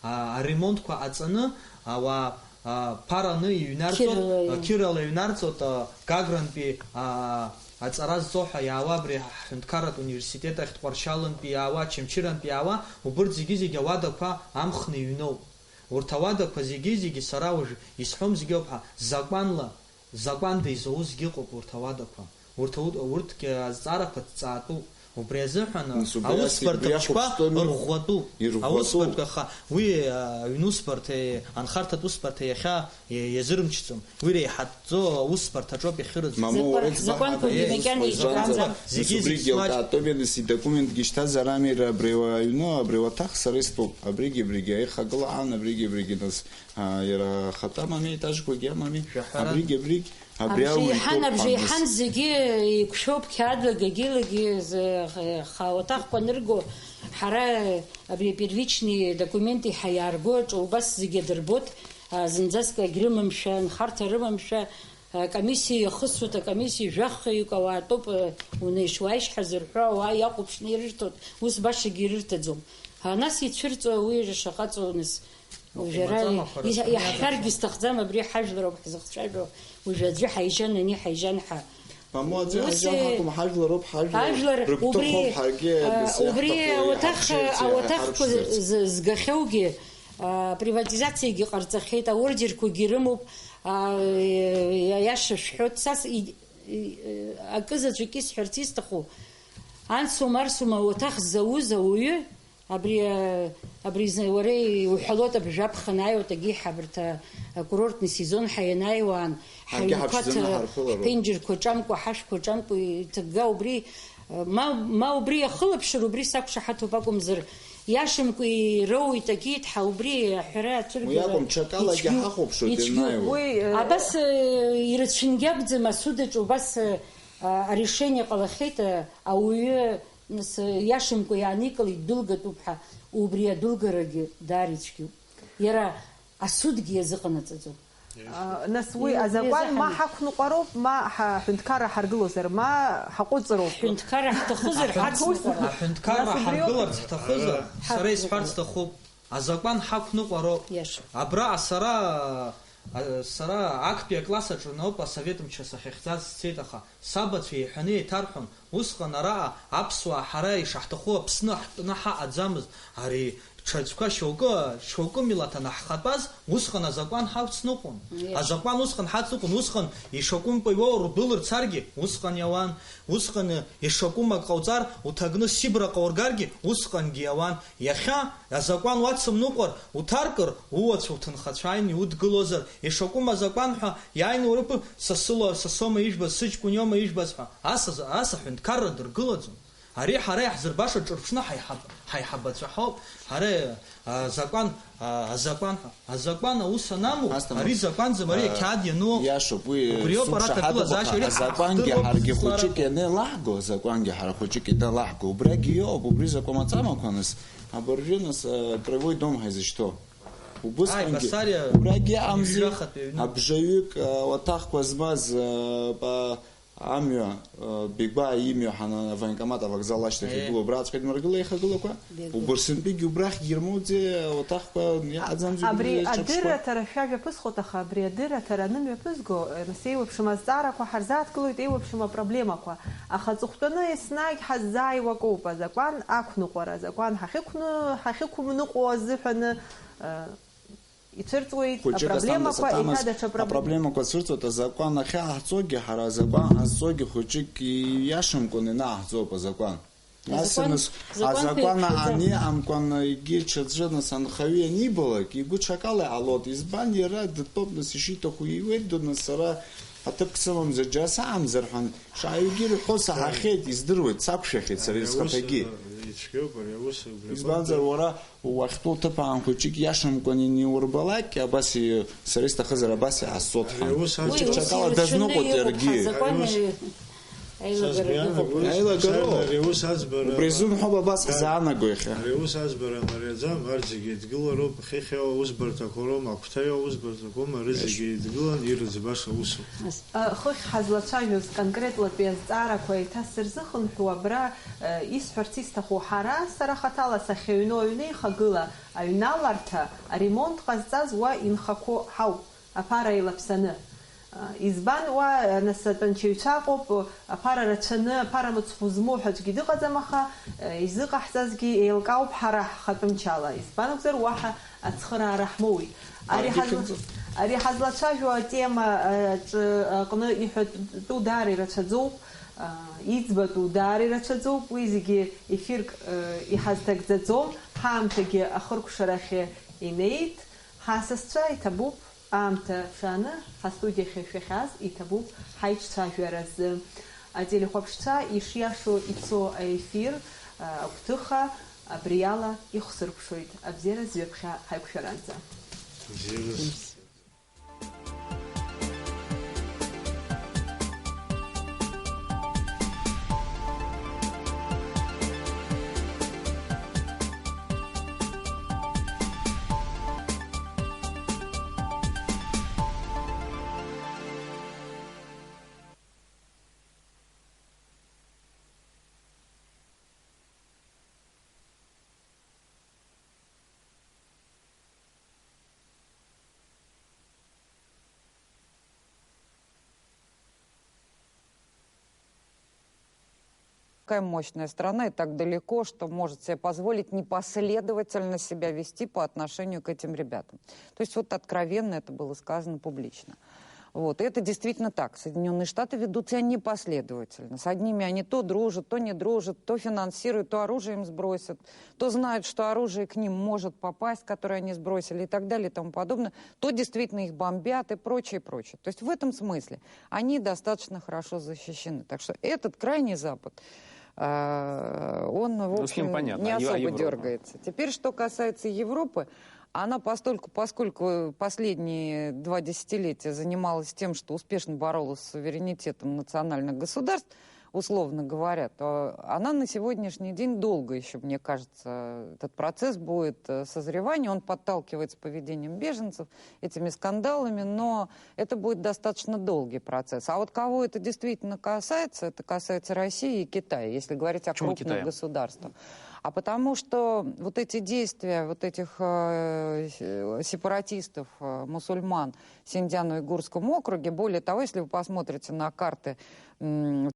Аа, аремонтқәа ҟаҵаны, ауаа, аа, ԥараны иҩнарҵот, Қьырала, аа, иа. Қьырала иҩнарҵот, аа, Гагрантәи, аа, аҵара зҵо ҳәа иаауа абри ҳҳәынҭқарратә университет ахь, Тҟәарчалнтәи иаауа, Очамчырантәи иаауа, убырҭ зегьы-зегьы ауадақәа амхны иҩноуп. Урҭ ауадақәа зегьы-зегьы сара уажә исҳәом зегьы ауп ҳәа, закәанла, закәанда изауз зегьы ыҟоуп урҭ ауадақәа. Урҭ ау-, урҭгьы азҵаарақәа ҭҵаатәуп. Убри азыҳәан Нас убри ас-, аусбарҭа игәы хәыҷқәа иахәаԥштәыми? Рӷәӷәатәуп. Ирӷәӷәатәуп. Аусбарҭа аха уи, а, аҩнусбарҭеи анхарҭатә усбарҭеи иахьа иа-, иазырмчӡом. Уи реиҳаҭӡо аусбарҭаҿоуп иахьырыӡбо. Мамоу, Закәан-, уереиҳәеит закәанқәагьы баҳада, макьана еиҳәо избанзар, избаӡам. Зегьы нас убригьы зегь еилкаатәуп, ианыс идокументгьы шьҭазар ами, ра-, абри уа аҩны, абри уаҭах сара истәуп. Абригьы, абригьы аихагыла аан, абригьы, абригьы нас, а, иара ахатәы амами, аетажқәагьы амами. Жәаҳәарада. Абригьы, абригь, абри Абжеиҳан, ауаҩ иҭоуп абжеиҳан ҳамаз. Зегьы еиқәшәоуп, қьаадлагьы, агьилагьы, зы, х-, х-, ауаҭахқәа анырго, ҳара абри апервични документ иаҳа иаарго аҿы убас зегьы адырбоит, а, зынӡаск агь рымамшәа, нхарҭа рымамшәа, а, комиссиа иахысуеит, акомиссиа жәахаҩык ауаа тәоуп, а, унеишь-уааишь ҳазырҳәо ауаа иахәаԥшны ирырҭоит, ус башагьы ирырҭаӡом. А, нас ицәырҵуа уи шаҟа ҵуаныс? Уажәы ара Имаӡам ахәара иа-, сымҩаҵаша. Иаҳҳәаргьы сҭахӡам, абри ҳажәлар ауп ҳзыхцәажәо, уажәы аӡәы ҳаижьан, ани ҳаижьан ҳәа. Мамоу, аӡәы Ус, ҳаижьан э, ҳакәым, ҳажәлар ауп, ҳажәлар ажәлар рыгәҭыхоуп, убри, ҳаргьы а, абас убри иаҳҭаху ауаҭах, иаҳарԥшӡеит, ауаҭахқәа иаҳарԥшӡарц. З-, згахьоугьы, а, приватизациагьы ҟарҵахьеит, аордерқәагьы рымоуп, а, иа-, иаша шәҳәоит, са с-, и-, и-, акы заҵәык исҳәарц исҭаху, анс-ума, арс-ума ауаҭах зауз ауаҩы, Абри, а, абри зны уара иуҳәалоит, абжаԥха анааиуа, Тагьи ҳабарҭ, а, акурортный сезон ҳәа ианааиуа аан, Ҳаргьы ҳаҩнқәа ҳаԥшӡаны ҭа-, ҳарԥылароуп. Ҳԥенџьырқәа ҿамкәа, ҳашәқәа ҿамкәа иҭыгга убри, а, ма, ма убри иахылаԥшыр, убри сақәшаҳаҭуп акәымзар, иашамкәа ироуеит, Тагьи ҳа убри аҳәара Уи ацәыргара акәым, ҽакалагьы ицәгьоуп, ҳахәаԥшуеит ицәгьоуп. Ианаҩуа. Уи, э, Абас, э, ирацәангьы акәӡам, асуд аҿы убас, э, а, арешение ҟалахьеит, э, ауаҩы Нас, иашамкәа иааникылеит, дәылгатәуп ҳәа, убри адәылгарагьы даара ицәгьоуп. Иара асудгьы иазыҟанаҵаӡом. А, нас уи Убри азакәан ма азыҳәан ҳақәныҟәароуп, ма ҳа-, ҳҳәынҭқарра ҳаргылозар, ма ҳаҟәыҵроуп. Ҳҳәынҭқарра ҳҭахызар, Аҳәынҭ-, ҳацныҟәароуп. Аҳәынҭқарра Нас убриоуп. Ҳаргыларц ҳҭахызар, сара Ҳацныҟәароуп. Исҳәарц сҭахуп. Азакәан ҳақәныҟәароуп. Иаша. Абраҟа сара, а, сара актәи акласс аҿы ауп асовет мчра сахьахьӡаз сцеит, аха сабацәа еиҳәаны еиҭарҳәон, усҟан араҟа аԥсуаа ҳара ишаҳҭаху Аԥсны ҳтәны ҳаҟаӡамызт, ари ҽаӡәқәа шьоукы, шьоукы милаҭ анаҳхатәаз, усҟан азакәан ҳацныҟәон. Иаша. Азакәан усҟан ҳацныҟәон, усҟан ишакәымкәа иоур дәылырцаргьы, усҟан иауан, усҟан ишакәым ак ҟауҵар, уҭагны Сибраҟа ургаргьы, усҟангьы иауан. Иахьа азакәан уацымныҟәар, уҭаркыр, ууацәа уҭынхацәа ааины иудгылозар, ишакәым азакәан ҳәа иааины урыԥы, са сыла, са соума ижәбаз, сыҷкәын иоума ижәбаз ҳәа, ас, ас аҳәынҭқарра дыргылаӡом. Ари ҳара иаҳзырбаша ҿырԥшны ҳаиҳаб-, ҳаиҳабацәа ҳауп. Ҳара, а, азакәан, а, азакәан ҳәа. Азакәан аус анаму, Асҭамыр, ари закәанӡам, ари а, ақьаад иану. Иашоуп, уи убриоуп ара сықәшаҳаҭуп, аҭагылазаашьа, аха ари азакәангьы ҳахдыруп, ҳаргьы хәыҷык ианеилаҳго, азакәангьы ҳара хәыҷык ианеилаҳго, убрагьы иоуп, убри закәа маҵамақәа, нас, абыржәы, нас, а, краевой дом ҳаизышьҭоу. Убысҟангьы, Аибасариа убрагьы иҟамзи, ҩажәахатәи аҩны. Абжаҩык, а, уаҭахқәа змаз, а, па-, Амҩа, э, Бигәаа имҩа ҳана-, авоенкомат авокзал ашьҭахь Е. Игылоу, абраҵәҟьа идмыргыло аихагылақәа, Бигәаа. Убырсынтәигьы убрахьгьы ирмоуӡеи, ауаҭахқәа иаҟаӡамзи Абри убри аҿырԥшқәа? Адырраҭара шәажәа ԥысхоит, аха абри адырраҭара анымҩаԥызго, э, нас еиуеиԥшым азҵаарақәа ҳарзааҭгылоит, еиуеиԥшым апроблемақәа. Аха аҵыхәтәаны еснагь ҳаззааиуа акоуп, азакәан ақәныҟәара, азакәан ҳахьықәны-, ҳахьықәымныҟәо азыҳәаны, э, Ицәырҵуеит Хәыҷык апроблемақәа, асанкциа еиҳа даҽа проблемақәа. Апроблемақәа цәырҵуеит, азакәан ахьааҳҵогьы, ҳара азакәан ҳазҵогьы хәыҷык ииашамкәан ианаҳҵоуп азакәан. Нас, Азакәан, нас, азакәанқәа азакәан еиқәшәаӡом. Ани амкәан егьи ҽаӡәы, нас, анхаҩы ианибалак, игәы ҽакала иҟалоит. Избан, иара дтәоуп, нас, ишиҭаху иуеит, ду, нас, сара аҭыԥ сымамзар, џьара саамзар ҳәа, шааҩгьы ирҳәо саҳахьеит, издыруеит, сақәшәахьеит сара Ари аус, схаҭагьы. Ицәгьоуп ари аус убри. Избанзар, уара уахьтәоу ҭыԥ аан хәыҷык иашамкәан ианиурбалак, абас и-, сара исҭахызар абас иаасцот ҳәа. Ари аус аӡбара. Хәыҷык ус ҽакала ирацәаны дазныкъәоит иҟоуп, иаргьы. Ҳазакәан ари ус ари-, аилагара сазгәаанагоит, ыҟоуп. Аилагароуп. Ари аус аӡбара. Убри азын ҳәоуп абас ҳзаанаго иахьа. Ари аус аӡбара мариаӡам, арҭ зегьы еидгылароуп, хыхь иоуа усбарҭақәа роума, агәҭа иоуа усбарҭақәоума, рызегьы еидгылан ирыӡбаша усуп. Хыхь ҳазлацәажәоз конкретлатәи азҵаарақәа еиҭасырзыхынҳәуа, абра, э, исҳәарц исҭаху, ҳара, сара хаҭала сахьыҩноу аҩны ихагыла аҩналарҭа, аремонт ҟазҵаз уа инхақәоу ҳауп, аԥара еилаԥсаны. Э, избан уа, э, нас атәанчаҩцәа ыҟоуп, аԥара рацәаны, аԥара мыцхә змоу ҳәа аӡәгьы дыҟаӡам, аха, э, изыҟаҳҵазгьы еилкаауп ҳара ҳхатәы мчала. Избан акәзар, уаҳа ацхыраара ҳмоуит. Ари Ааигәа ҳазла-, ихьӡуп. Ари ҳазлацәажәо атема, а, ҿы-, аҟны иҳәатәу даара ирацәаӡоуп, а, иӡбатәу даара ирацәаӡоуп, уи зегьы ефирк, а, иҳазҭагӡаӡом, ҳаамҭагьы ахыркәшарахьы инеит, ҳасасцәа иҭабуп, аамҭа шааны ҳастудиахьы шәахьааз иҭабуп ҳаиҿцәажәаразы. Ателехәаԥшцәа ишиашоу ицо аефир, а, агәҭыха, абриала ихсыркәшоит, абзиара зҩаԥхьа ҳаиқәшәаранӡа. Бзиараз. Такая мощная страна и так далеко, что может себе позволить непоследовательно себя вести по отношению к этим ребятам. То есть вот откровенно это было сказано публично. Вот. И это действительно так. Соединённые Штаты ведут себя непоследовательно. С одними они то дружат, то не дружат, то финансируют, то оружие им сбросят, то знают, что оружие к ним может попасть, которое они сбросили, и так далее и тому подобное, то действительно их бомбят и прочее, прочее. То есть в этом смысле они достаточно хорошо защищены. Так что этот крайний Запад, э, он, в общем, не особо дёргается. Ну, с ним понятно, а Е-, а Европа? Теперь, что касается Европы, она постольку, поскольку последние два десятилетия занималась тем, что успешно боролась с суверенитетом национальных государств, условно говоря, то она на сегодняшний день долго ещё, мне кажется, этот процесс будет, э, созревания. Он подталкивается поведением беженцев, этими скандалами, но это будет достаточно долгий процесс. А вот кого это действительно касается, это касается России и Китая, если говорить о крупных государствах. Почему Китая? А потому что вот эти действия вот этих, э, с-, сепаратистов, э, мусульман в Синьцзяно-Уйгурском округе, более того, если вы посмотрите на карты, м,